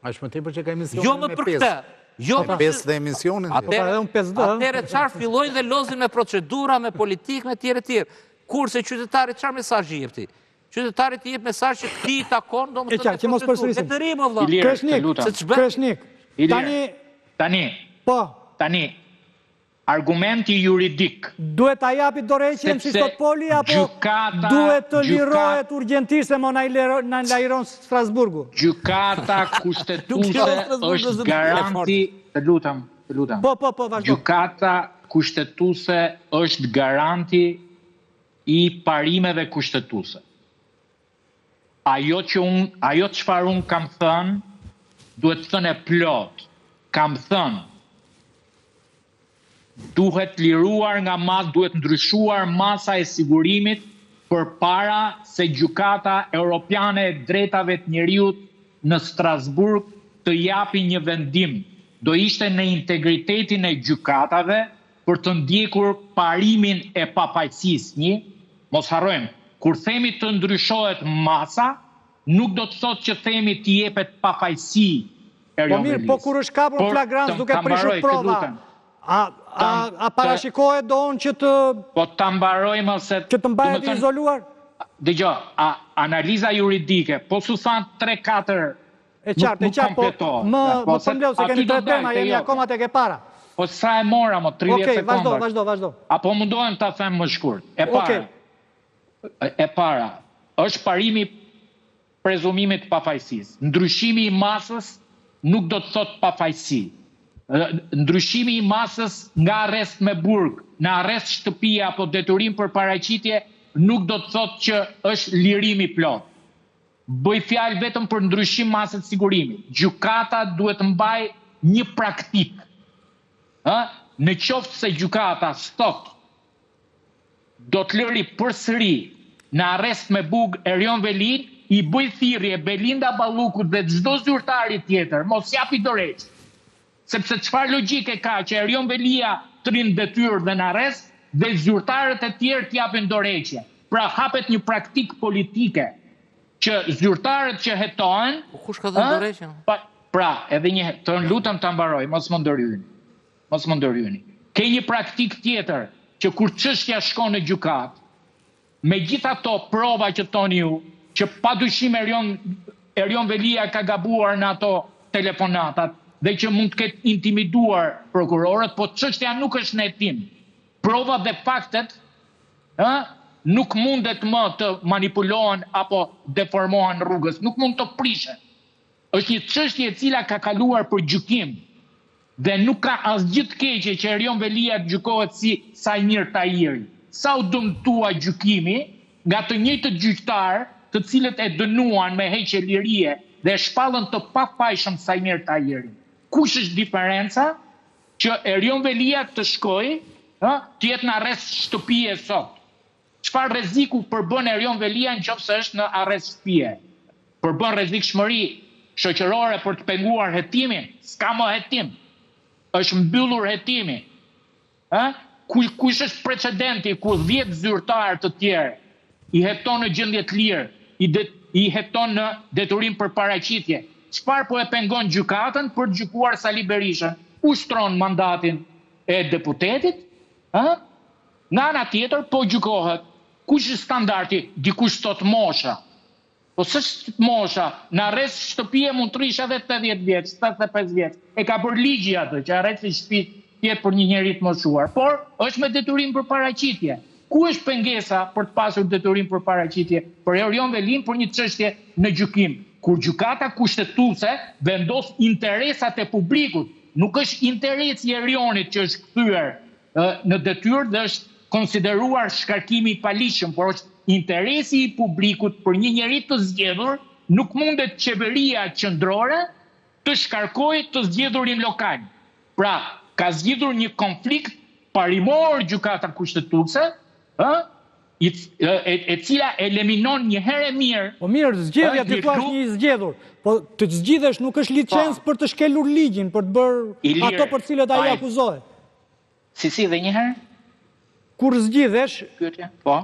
S2: Aq më tepër që ka emisionin
S3: jo më për këtë.
S2: Jo më për dhe emisionin.
S3: Atëherë, po, atëherë çfarë fillojnë dhe lozin me procedura, me politikë, me tjera tjera. Kurse qytetarit çfarë mesazhi i jep ti? Qytetarit i jep mesazh që ti takon,
S1: domethënë. E qartë, që mos përsërisim.
S3: Le të rrimë vëlla.
S1: Kreshnik, Kreshnik. Tani
S5: tani.
S1: Po.
S5: Tani Argumenti juridik.
S1: Duhet ta japi dorëheqjen siç thotë Poli apo duhet të lirohet urgjentisht se mo na liron Strasburgu?
S5: Gjykata Kushtetuese është garanti, të lutem, të lutem.
S1: Po, po, po,
S5: vazhdo. Gjykata Kushtetuese është garanti i parimeve kushtetuese. Ajo që unë, ajo çfarë unë kam thënë, duhet thënë e plotë. Kam thënë duhet liruar nga mas, duhet ndryshuar masa e sigurimit përpara se Gjykata Europiane e Drejtave të Njeriut në Strasburg të japi një vendim. Do ishte në integritetin e gjykatave për të ndjekur parimin e pafajësisë, një, mos harrojmë, kur themi të ndryshohet masa, nuk do të thotë që themi t'i jepet pafajësi
S1: Po mirë, po kur është kapur në flagrancë duke prishur prova, a, a, a parashikohet do onë që të...
S5: Po ta mbaroj ose...
S1: Që të mbahet i izoluar?
S5: Dëgjo, a, analiza juridike, po s'u thanë 3-4
S1: E qartë, e qartë, po më, po, më përmbledh se kemi tre tema, jemi jo. akoma tek e para.
S5: Po sa e mora, mo, 30
S1: okay, sekonda. Vazhdo, vazhdo, vazhdo.
S5: A po mundohem ta them më shkurt. E para, okay. e para, është parimi prezumimit të pafajësisë. Ndryshimi i masës nuk do të thotë pafajësi. Ndryshimi i masës nga arrest me burg në arrest shtëpie apo detyrim për paraqitje nuk do të thotë që është lirim i plotë. Bëj fjalë vetëm për ndryshim mase të sigurimit. Gjykata duhet të mbajë një praktikë. Ë, në qoftë se gjykata s'thotë do të lëri përsëri në arrest me burg Erion Velinë, i bëj thirrje Belinda Ballukut dhe çdo zyrtari tjetër, mos japi dorëheqje. Sepse çfarë logjike ka që Erion Velia të rri në detyrë dhe në arrest dhe zyrtarët e tjerë të japin dorëheqje. Pra hapet një praktikë politike që zyrtarët që hetohen,
S3: Po kush ka dhënë dorëheqjen?
S5: Pra, edhe një herë, të lutem ta mbaroj, mos më ndërhyni. Mos më ndërhyni. Ke një praktikë tjetër që kur çështja shkon në gjykatë, me gjithë ato prova që thoni ju, që padyshim Erion Erion Veliaj ka gabuar në ato telefonatat dhe që mund të ketë intimiduar prokurorët, po çështja nuk është në hetim. Provat dhe faktet, ë, nuk mundet më të manipulohen apo deformohen rrugës, nuk mund të prishen. Është një çështje e cila ka kaluar për gjykim dhe nuk ka asgjë të keqe që Erion Veliaj të gjykohet si Saimir Tahiri. Sa u dëmtua gjykimi nga të njëjtët gjyqtarë të cilët e dënuan me heqje lirie dhe e shpallën të pafajshëm Saimir Tahirin. Kush është diferenca që Erion Veliaj të shkojë, ë, të jetë në arrest shtëpie sot? Çfarë rreziku përbën Erion Veliaj në qoftë se është në arrest shtëpie? Përbën rrezikshmëri shoqërore për të penguar hetimin? S'ka më hetim. Është mbyllur hetimi. Ë? Ku kush është precedenti ku 10 zyrtarë të tjerë i heton në gjendje të lirë, i de, i heton në detyrim për paraqitje? Çfarë po e pengon gjykatën për të gjykuar Sali Berishën? Ushtron mandatin e deputetit, ë? Nga ana tjetër po gjykohet. Kush është standardi? Dikush thotë mosha. Po s'është mosha, në arrest shtëpie mund të rrish edhe 80 vjeç, 75 vjeç. E ka bërë ligji atë që arresti i shtëpisë të jetë për një njeri të moshuar, por është me detyrim për paraqitje. Ku është pengesa për të pasur detyrim për paraqitje për Erion Velinë për një çështje në gjykim? Kur gjykata kushtetuese vendos interesat e publikut, nuk është interesi i Erionit që është kthyer në detyrë dhe është konsideruar shkarkimi i paligjshëm, por është interesi i publikut për një njeri të zgjedhur, nuk mundet qeveria qendrore të shkarkojë të zgjedhurin lokal. Pra, ka zgjidhur një konflikt parimor gjykata kushtetuese, ë, e, e cila eliminon një herë e
S1: mirë. Po mirë, zgjedhja ti thua është një i zgjedhur. Po të zgjidhesh nuk është licencë po. për të shkelur ligjin, për të bërë ato për të cilët ai akuzohet.
S5: Si si dhe një herë?
S1: Kur zgjidhesh,
S5: Pyetje. Po.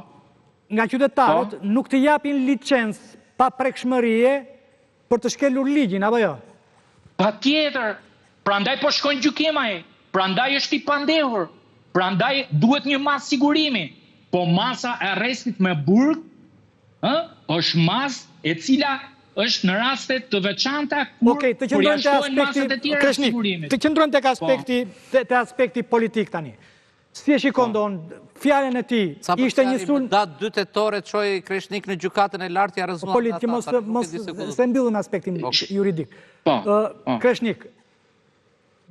S1: Nga qytetarët po. nuk të japin licencë paprekshmërie Për të shkelur ligjin, apo jo?
S5: Patjetër! Prandaj po shkon gjykim ai. Prandaj është i pandehur. Prandaj duhet një masë sigurimi. Po masa e arrestit me burg, ë, është masë e cila është në raste të veçanta kur
S1: Okej, të qëndrojmë te
S5: përjashtohen masat e tjera të
S1: sigurimit. Të qëndrojmë tek po. aspekti te aspekti politik tani. Si e shikon po. don fjalën e tij?
S3: Ishte një sulm. Datë 2 tetor e çoi Kreshnik në gjykatën e lartë ja rrëzuan
S1: ata. Po mos mos se mbyllim aspektin juridik.
S5: Po. po.
S1: Kreshnik.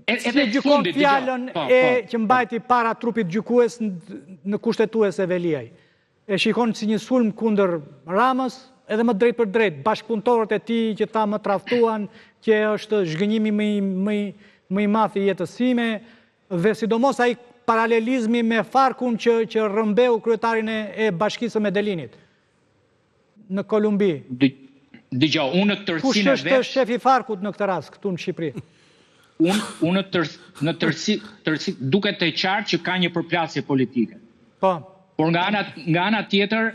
S1: Si e gjykon fjalën po, e që mbajti para trupit gjykues në kushtetuese Veliaj. E shikon si një sulm kundër Ramës, edhe më drejtpërdrejt, bashkëpunëtorët e tij që tha më tradhtuan, që është zhgënjimi më më më i madh i jetës sime, Dhe sidomos ai paralelizmi me Farkun që që rrëmbeu kryetarin e e bashkisë së Medelinit në Kolumbi.
S5: Dëgjo, unë në
S1: tërësinë e vet. Kush është shefi i Farkut në këtë rast këtu në Shqipëri?
S5: Unë unë në tër në tërësi tërësi duket e qartë që ka një përplasje politike.
S1: Po.
S5: Por nga ana nga ana tjetër,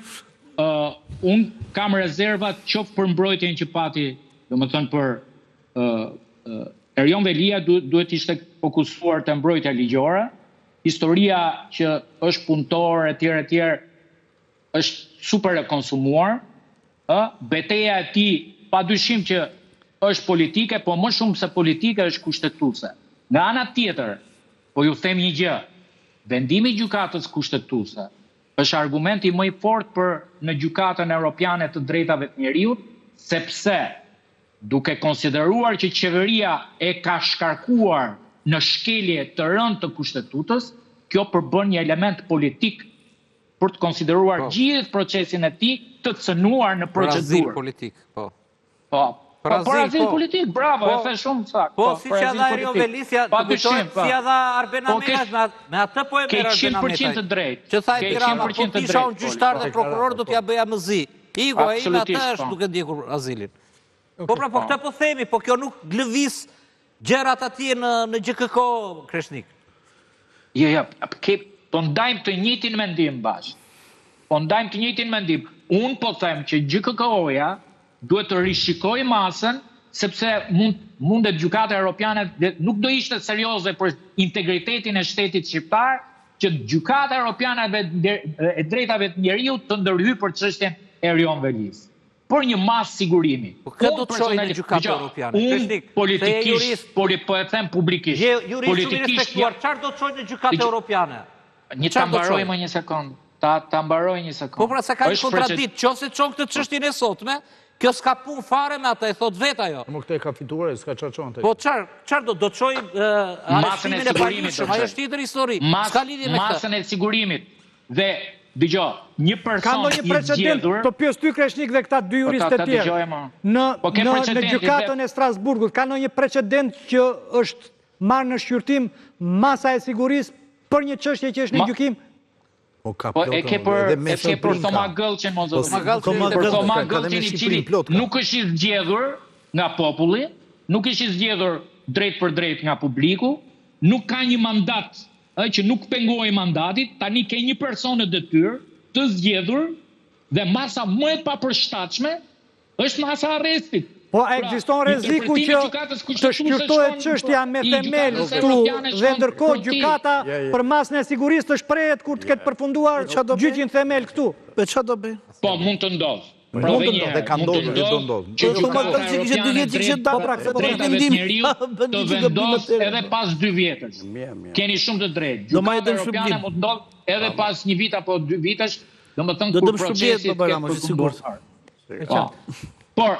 S5: ë uh, unë kam rezervat qoftë për mbrojtjen që pati, domethënë për ë uh, Erion Veliaj duhet të ishte fokusuar te mbrojtja ligjore, historia që është punëtor etj etj është super e konsumuar, ë beteja e tij padyshim që është politike, po më shumë se politike është kushtetuese. Nga ana tjetër, po ju them një gjë, vendimi i Gjykatës Kushtetuese është argumenti më i fortë për në Gjykatën Europiane të Drejtave të Njeriut, sepse Duke konsideruar që qeveria e ka shkarkuar në shkelje të rëndë të Kushtetutës, kjo përbën një element politik për të konsideruar po. gjithë procesin e tij të cënuar në
S3: procedurë. Për azil politik,
S5: po. Po.
S3: Për
S5: po, për azil po. politik, bravo, po, e the shumë
S3: saktë. Po, po si që dha Erion Veliaj, të kujtohet po. si ia dha Arben po, Ahmetaj, me atë po e merr Arben
S5: Ahmetaj. Ke 100% të drejtë.
S3: Që tha Edi Rama, po të isha unë gjyqtar dhe prokuror, do t'ia bëja më zi. Iku, ai me atë është po. duke ndjekur azilin. Po pra, po këtë po themi, po kjo nuk lëviz gjërat atje në në GJKKO, Kreshnik.
S5: Jo, jo, ke, po ndajmë të njëjtin mendim bashkë. Po ndajmë të njëjtin mendim. Unë po them që GJKKO-ja duhet të rishikojë masën sepse mund mundet gjykata europiane nuk do ishte serioze për integritetin e shtetit shqiptar që gjykata europiane e drejtave të njeriut të ndërhyjë për çështjen e Erion Velisë. Për një masë
S3: sigurimi. Po kë do të çojë në gjykatë
S5: europiane? Unë politikisht, poli, po e them publikisht.
S3: Je jurist shumë i respektuar, çfarë do të çojë në gjykatë europiane?
S5: Një ta mbaroj më një sekondë. Ta ta mbaroj një sekondë.
S3: Po pra se ka një kontradiktë, qoftë se çon këtë çështjen e sotme, kjo s'ka punë fare me atë, e thotë vetë ajo.
S2: Po këtë e ka fituar, s'ka çfarë çon
S3: Po çfarë, çfarë do do çojë arrestimin e paligjshëm, ajo është tjetër histori. S'ka lidhje me
S5: këtë. Masën e sigurimit dhe dëgjo, një person i zgjedhur.
S1: Të pyes ty Kreshnik dhe këta dy po juristë të tjerë. Në po në në gjykatën e Strasburgut ka ndonjë precedent që është marrë në shqyrtim masa e sigurisë për një çështje që është në gjykim?
S2: Po ka
S5: po, e ke për e ke për Thoma Gëllçin mo
S2: po,
S5: zotëri. Për Thoma Gëllçin i cili nuk është i zgjedhur nga populli, nuk është i zgjedhur drejtpërdrejt nga publiku, nuk ka një mandat, ë që nuk pengohej mandati, tani ke një person në detyrë të zgjedhur dhe masa më e papërshtatshme Është masa e
S1: arrestit. Po a pra, ekziston rreziku që të shqyrtohet çështja me themel këtu dhe ndërkohë gjykata për masën e sigurisë të shprehet kur të ketë përfunduar gjyqi në themel këtu?
S6: Po çfarë do bëj?
S5: Po mund të ndodhë.
S2: Pra mund të ndodhë, dhe ka ndodhur dhe do ndodhë.
S6: Që gjykata europiane e drejt,
S5: po pra, të drejtave të njeriut të vendosë edhe pas dy vjetësh. Keni shumë të drejtë. Gjykata europiane mund të ndodhë edhe pas një vit apo dy vitesh, domethënë kur procesi të ketë përfunduar. Po. Por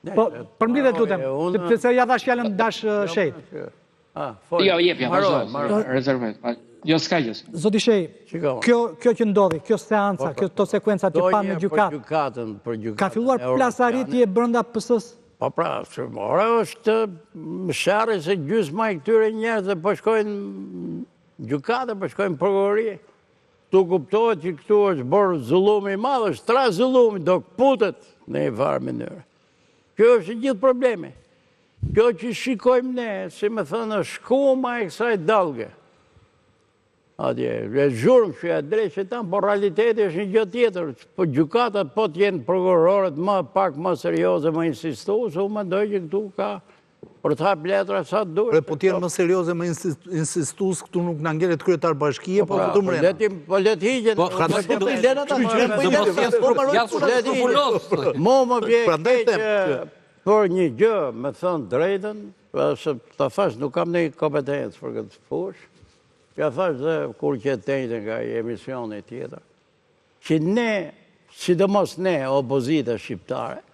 S1: Po, përmblidhe të lutem, sepse ia dhashë fjalën Dash Shejt.
S5: Ah, jo, jep, ja, vazhdo, rezervoj. Jo, s'ka gjë.
S1: Zoti Shej, kjo kjo që ndodhi, kjo seanca, po, kjo këto sekuenca që pamë në
S4: gjykatë. Për gjykatën, për gjykatën.
S1: Ka filluar plasaritje brenda
S4: PS-së? Po pra, ora është sherri se gjysma e këtyre njerëzve po shkojnë gjykatë, po shkojnë prokurori. Këtu kuptohet që këtu është bërë zullumi i madh, është tra zullumi, do këputet në një farë mënyre. Kjo është i gjithë problemi. Kjo që shikojmë ne, si me thënë, është shkuma e kësaj dallge. Atje, e zhurmë që e drejtë që tanë, por realiteti është një gjë tjetër. Po gjykatat po të jenë prokurorët më pak më serioze, më insistues, unë mendoj që këtu ka Për të hapë letra sa të
S2: duhet. Po të jenë më serioze, më insistues, këtu nuk na ngelet kryetar bashkie, po, po këtu
S4: mrena. Po le të hiqen.
S3: Po, po po i lënë ata. Po po janë
S4: skrupuloz. Mo më vjen keq për një gjë, me thënë drejtën, se ta thash nuk kam ndonjë kompetencë për këtë fushë. Ja thash dhe kur qe të enjten nga emisioni tjetër, që ne, sidomos ne, opozita shqiptare,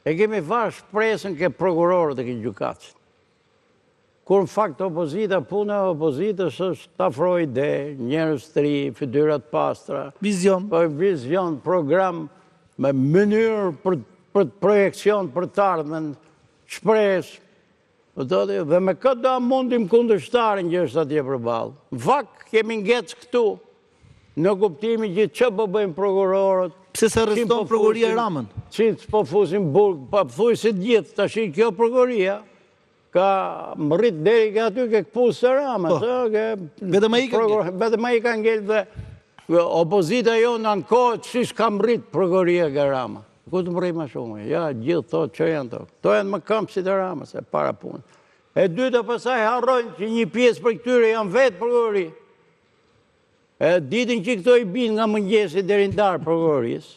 S4: E kemi varë shpresën ke prokurorët e ke gjykatësit. Kur në fakt opozita, puna e opozitës është të afrojë ide, njerëz të ri, fytyra të pastra.
S6: Vizion.
S4: Po, vizion, program, me mënyrë për, për projekcion, për të ardhmen, shpresë. Po do të, dhe me këtë do mundim kundërshtarin që është atje përballë. Në fakt, kemi ngec këtu, në kuptimin që që po bëjnë prokurorët,
S6: Pse s'e arreston po prokuroria Ramën?
S4: Qin po fusin burg, pa po thuj si të gjithë, tash kjo prokuroria ka mrrit deri ke aty ke këpucët e Ramës,
S6: po. ke vetëm ai ka
S4: ngel. Vetëm ai ka ngel dhe opozita jonë ankohet si s'ka mrrit prokuroria ke Rama. Ku të mrri më shumë? Ja, gjithë to që janë to. Këto janë mëkëmbësit e Ramës, e para punë. E dyta pastaj harrojnë që një pjesë prej këtyre janë vetë prokurori. E ditën që këto i binë nga mëngjesi deri në darkë prokurorisë,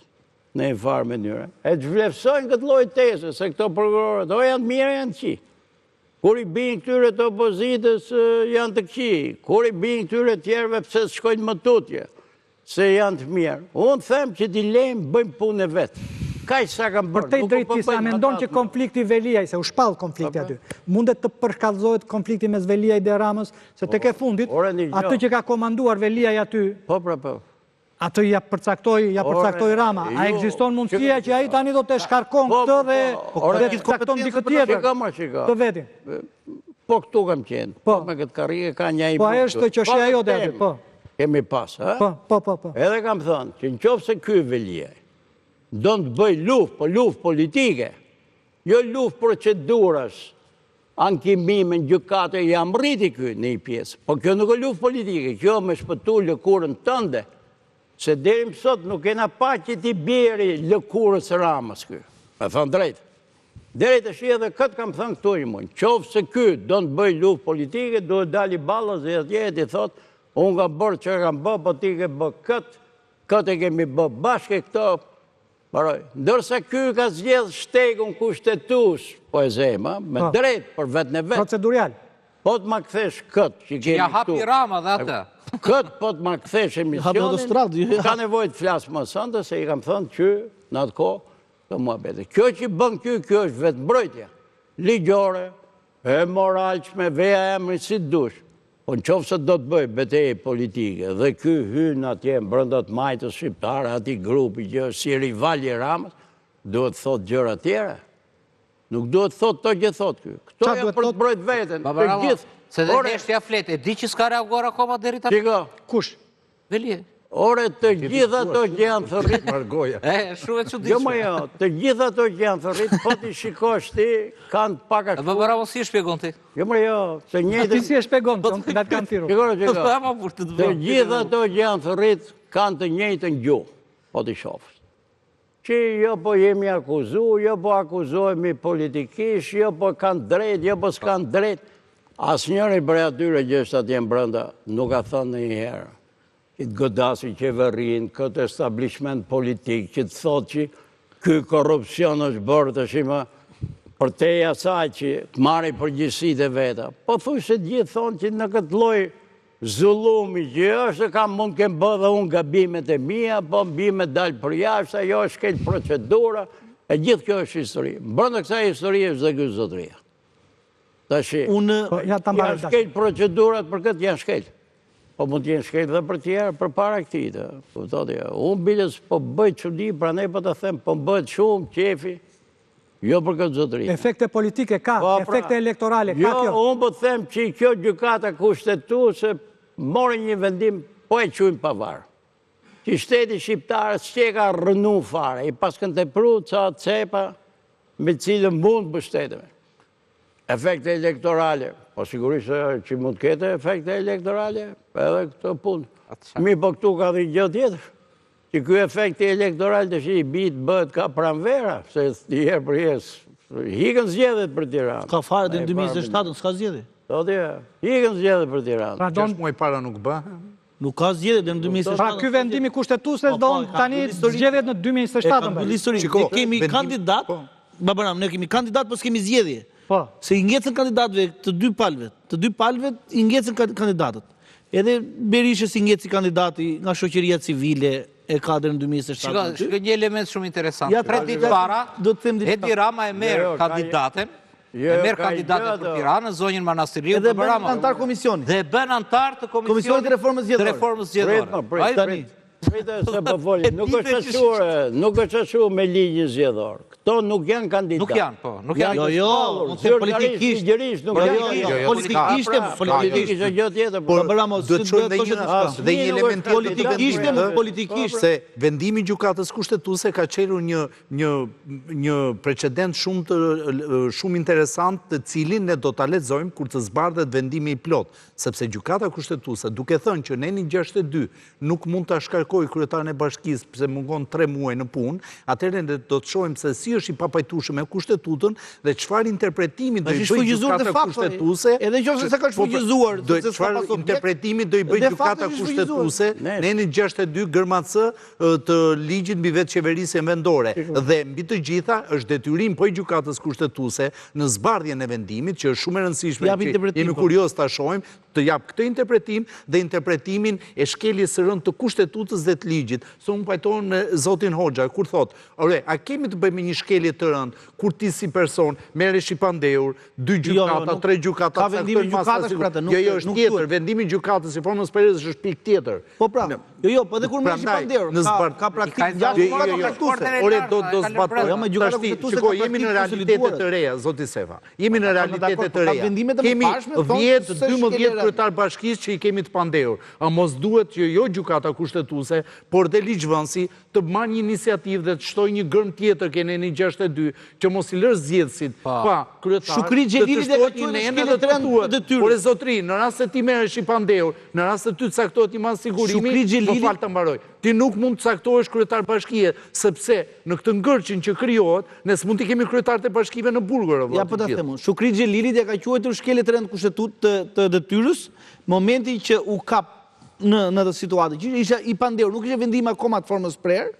S4: në një farë mënyre, e të zhvlerësojnë këtë lloj teze, se këto prokurorët, o janë të mirë, janë të këqij. Kur i binë këtyre të opozitës, janë të këqij. Kur i binë këtyre tjerëve, pse s'shkojnë më tutje. Se janë të mirë. Unë them që t'i lejmë bëjmë punën e vet. Kaq sa kam
S1: bërë. Përtej drejtësisë, a mendon që konflikti Veliaj, se u shpall konflikti aty, mundet të përshkallëzohet konflikti mes Veliajt dhe Ramës, se tek e fundit, atë që ka komanduar Veliaj aty,
S4: po, pra, po.
S1: atë ia përcaktoi, ia përcaktoi Rama. A ekziston mundësia që ai tani do të shkarkon po, këtë dhe po, dhe të cakton dikë tjetër? Të
S4: vetin. Po këtu kam qenë, po me këtë karrige ka një i
S1: Po ajo është qosheja jote aty, po.
S4: Kemi pas, ha?
S1: Po, po, po, po.
S4: Edhe kam thënë, që në qoftë se ky Veliaj, don të bëj luftë, po luftë politike, jo luftë procedurash, ankimime në gjykatë, ia mrriti ky në një pjesë. Po kjo nuk e luftë politike, kjo me shpëtu lëkurën tënde, se deri më sot nuk kena pa që t'i bjeri lëkurës Ramës ky. Me thënë drejt. Deri tashi edhe këtë kam thënë këtu i mund. Qoftë se ky don të bëj luftë politike, duhet dali ballazi atje e t'i thotë, unë kam bërë që kam bë, po ti ke bë këtë, këtë e kemi bë bashkë e këto, mbaroi. Ndërsa ky ka zgjedh shtegun kushtetues, po e zema, me po. drejt për veten e vet.
S1: Procedurial.
S4: Po të ma kthesh këtë që kemi
S3: këtu. Ja hapi Rama dhe atë.
S4: Këtë po të ma kthesh emisionin, jo, jo. ka nevojë të flas më sonte, se i kam thënë që në atë kohë të muhabete. Kjo që bën ky, kjo është vetëmbrojtja, ligjore, e moralshme, veja emrin si të dush. Po në qoftë se do të bëjë betejë politike dhe ky hyn atje brenda të majtës shqiptare, atij grupi që është si rival i Ramës, duhet të thotë gjëra tjera. Nuk duhet të thotë këto që thotë ky. Këto janë për të mbrojt veten.
S3: Të gjithë. Se dhe heshtja flet, e di që s'ka reaguar akoma deri tani.
S4: Shiko.
S1: Kush?
S3: Veliaj.
S4: Ore, të gjithë ato që janë thërrit.
S2: Margoja.
S3: E, shumë e çuditshme.
S4: Jo, më jo, të gjithë ato që janë thërrit, po t'i shikosh ti, kanë pak a
S3: shumë. Baba si e shpjegon ti?
S4: Jo, më jo, të njëjtën.
S1: Ti si e shpjegon, po të kanë thirrur.
S4: Shiko, shiko. Të gjithë ato që janë thërrit, kanë të njëjtën gjuhë, po t'i shofsh. Që jo po jemi akuzu, jo po akuzohemi politikisht, jo po kanë drejt, jo po s'kanë drejt. Asnjëri prej atyre që është atje brenda nuk ka thënë ndonjëherë. Që të godasi qeverinë, këtë establishment politik, që të thotë që ky korrupsion është bërë tashmë përtej asaj që të marri përgjegjësitë e veta. Po thuajse të gjithë thonë që në këtë lloj Zullumi që është, kam mund të kem bë dhe unë gabimet e mia, po mbi me dalë përjashta, jo është shkel procedura, e gjithë kjo është histori. Brenda kësaj historie është dhe ky zotëria. Tashi,
S6: unë
S1: po, ja, ta mbaroj
S4: janë shkel procedurat për këtë janë shkel. Po mund të jenë shkel dhe për tjerë përpara këtij, të kuptoni. Unë biles po bëj çudi, prandaj po ta them, po bëhet shumë qefi. Jo për këtë zotëri.
S1: Efekte politike ka, po, pra, efekte elektorale ka
S4: jo,
S1: kjo.
S4: Jo, unë po them që kjo gjykata kushtetuese mori një vendim, po e quajmë pavarur. Që shteti shqiptar s'qenka rrënu fare, i paskan tepru ca cepa me cilën mund mbështetemi. Efekte elektorale, po sigurisht që mund të ketë efekte elektorale, edhe këtë punë. Mirëpo këtu ka dhe një gjë tjetër. Që ky efekti elektoral tashi i bi të bëhet ka pranvera, se një herë për herë, ikën zgjedhjet për Tiranë.
S6: S'ka fare dhe në 2027, s'ka zgjedhje.
S4: Thotë, ikën zgjedhjet për Tiranë.
S1: Pra
S2: don... muaj para nuk bëhen?
S6: Nuk ka zgjedhje dhe në 2027.
S1: Pra ky vendim i kushtetueses
S6: po,
S1: do
S6: po,
S1: tani zgjedhjet në 2027.
S6: Ne kemi kandidat, po. Babaram, ne kemi kandidat, po s'kemi zgjedhje.
S1: Po.
S6: Se i ngecën kandidatëve të dy palëve, të dy palëve i ngecën kandidatët. Edhe Berishës i ngeci kandidati nga shoqëria civile e ka deri në 2027.
S3: Shiko, shiko një element shumë interesant.
S6: Ja,
S3: Tre ditë para,
S6: do të them diçka.
S3: Edi Rama e merr
S4: Jo, jo, ka-
S3: kandidaten,
S4: Jo,
S3: e
S4: jo,
S3: merr
S4: ka një
S3: kandidaten
S4: gjë
S3: për
S4: ato.
S3: Tiranën, zonjën Manastirliu,
S6: Edhe
S3: Baba
S6: bën
S3: Rama.
S6: antar komisioni.
S3: Dhe bën antar të komisionit
S6: Komisionit të reformës zgjedhore.
S3: Të reformës zgjedhore.
S4: Prit, prit,
S3: Ai-
S6: Tani.
S4: Prit se po foli, nuk
S3: E
S4: është
S3: di
S4: ashtu, nuk është ashtu me ligjin zgjedhor. Këto nuk janë kandidatë.
S3: Nuk janë, po, nuk janë.
S6: Jo, jo, mund të them politikisht.
S4: Ligjërisht nuk
S6: Jo,
S4: janë.
S6: jo, jo,
S2: Jo, jo,
S6: politikisht,
S4: Pra,
S6: politikisht.
S4: është gjë tjetër.
S2: Por
S6: Baba Rama,
S2: duhet
S6: si
S2: shohim
S6: duhet
S2: dhe
S6: thoshe
S2: një
S6: diçka.
S2: dhe një element tjetër
S6: Politikisht,
S2: të vendimit,
S6: politikisht.
S2: se vendimi i gjykatës kushtetuese ka çelur një një një precedent shumë të shumë interesant të cilin ne do ta lexojmë kur të zbardhet vendimi i plotë, sepse gjykata kushtetuese duke thënë që neni 62 nuk mund ta shkarkojë kryetarin e bashkisë pse mungon 3 muaj në punë, atëherë ne do të shohim se si është i papajtueshëm me kushtetutën dhe çfarë interpretimi do i bëjë gjykata kushtetuese.
S6: Edhe nëse s'e ka
S2: po, pra,
S6: shfuqizuar,
S2: do çfarë interpretimi do i bëjë gjykata kushtetuese nenin 62 gërma C të ligjit mbi vetëqeverisjen vendore dhe mbi të gjitha është detyrim po i gjykatës kushtetuese në zbardhjen e vendimit që është shumë e rëndësishme që jemi
S6: po.
S2: kurioz ta shohim të japë këtë interpretim dhe interpretimin e shkeljes së rëndë të kushtetutës dhe të ligjit. Se unë pajtohem me zotin Hoxha kur thotë, "Ore, a kemi të bëjmë me një shkelje të rëndë kur ti si person merresh i pandehur, dy
S6: Jo, jo,
S2: gjykata,
S6: nuk-
S2: tre gjykata,
S6: ka vendimi
S2: caktojnë masa
S6: gjykatës,
S2: sigur."
S6: pra, të nuk-
S2: Jo, jo, është
S6: nuk
S2: tjetër,
S6: duhet.
S2: vendimi i gjykatës i formës prerës është pikë tjetër.
S6: Po pra, jo, jo, po edhe kur merresh i
S2: Prandaj,
S6: pandehur,
S2: në
S6: ka
S2: zbart-
S6: ka praktikë
S3: I ka
S6: gjashtë
S2: Jo, jo,
S6: gjykata
S2: jo, jo.
S6: kushtetuese.
S2: Ore, do do
S3: Ka lënë
S2: zbatoj.
S3: brenda.
S6: Jo, me gjykata
S2: Tashti,
S6: kushtetuese
S2: shiko,
S6: ka
S2: jemi në
S6: praktikë
S2: realitete
S6: konsoliduar.
S2: të reja, zoti Sefa. Jemi në
S6: Po,
S2: realitete
S6: dakord,
S2: të
S6: po ka
S2: reja.
S6: vendime të
S2: Kemi
S6: mëparshme, thonë
S2: 10,
S6: se
S2: 12
S6: shkelje
S2: kryetar bashkisë që i kemi të pandehur. A mos duhet që jo gjykata kushtetuese, por dhe ligjvënësi të marrë një iniciativë dhe të shtojë një gërm tjetër ke neni 62, që mos i lërë zgjedhësit pa kryetar.
S6: Shukri
S2: të të
S6: Xhelilit e ka
S2: shtohet një
S6: quajtur
S2: nen
S6: shkelje
S2: edhe
S6: të
S2: të
S6: rëndë
S2: thuhet,
S6: të detyrës.
S2: Ore zotri, në rast se ti merresh i pandehur, në rast se ty caktohet një masë sigurimi,
S6: Shukri
S2: më
S6: Xhelilit-
S2: fal ta mbaroj. Ti nuk mund të caktohesh kryetar bashkie, sepse në këtë ngërçin që krijohet, ne s'mund t'i kemi kryetarët e bashkive në burg, ore, vëlla,
S6: Ja po
S2: të
S6: ta
S2: gjithë.
S6: them unë, Shukri Xhelilit ja ka quajtur shkelje të rëndë kushtetut të, të detyrës, momenti që u kap. në në atë situatë, që ishte i pandehur, nuk ishte vendim akoma të formës prerë,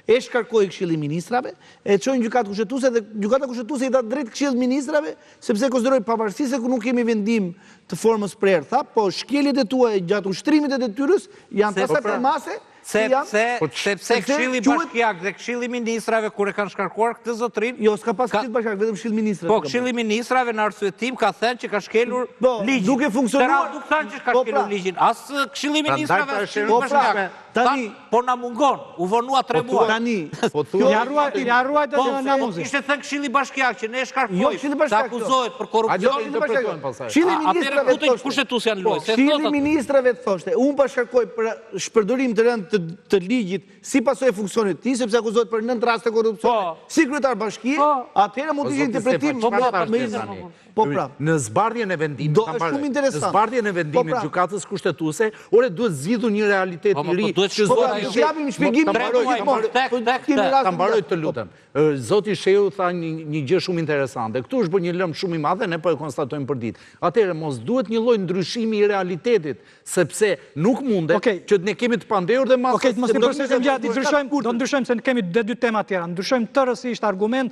S6: e shkarkoi Këshilli i Ministrave, e çoi në Gjykatë Kushtetuese dhe Gjykata Kushtetuese i dha drejt Këshillit të Ministrave, sepse konsideroi pavarësisht se nuk kemi vendim të formës prerë, tha, po shkeljet e tua gjatë ushtrimit të detyrës janë të asaj përmase
S3: Sepse, po sepse Këshilli Bashkiak dhe Këshilli i Ministrave kur e kanë shkarkuar këtë
S6: zotërinë, Jo, s'ka pas Këshill Bashkiak, vetëm Këshill i Ministrave.
S3: Po, Këshilli i Ministrave në arsyetim ka thënë që ka shkelur po, ligjin.
S6: Duke funksionuar,
S3: nuk thanë që ka po, shkelur pra. ligjin. As Këshilli i Ministrave, as Këshilli po, pra, Bashkiak. Tani po na mungon, u vonua 3 po, muaj.
S6: Tani,
S1: po thua, ja ruaj, ja ruaj të po,
S3: na muzikë. Kishte thënë Këshilli Bashkiak që ne e shkarkojmë. Jo, Këshilli Bashkiak. Të akuzohet për korrupsion.
S6: Këshilli i Ministrave
S3: thoshte. Kushtetuesja në
S6: lojë. Këshilli i Ministrave thoshte, unë po shkarkoj për shpërdorim të rëndë të, të ligjit si pasojë e funksionit të tij, sepse akuzohet për nëntë raste korrupsioni po. si kryetar bashkie, po. atëherë mund të ishte interpretim
S2: po, po, po, po, pra. Në zbardhjen e vendimit,
S6: do është shumë interesant.
S2: Në zbardhjen e vendimit po, pra. Gjykatës Kushtetuese, ore duhet zgjidhur një realitet i ri.
S3: Po,
S6: që po, pra, japim shpjegim
S2: Ta mbaroj të lutem. Zoti Shehu tha një gjë shumë interesante. Këtu është bërë një lëmë shumë i madh dhe ne po e konstatojmë përditë. Atëherë mos duhet një lloj ndryshimi i realitetit, sepse nuk mundet që ne kemi të pandehur dhe
S1: mas... Okej, mos i përsërisim gjatë, ndryshojmë, do ndryshojmë se ne kemi dhe dy tema tjera. Ndryshojmë tërësisht argument.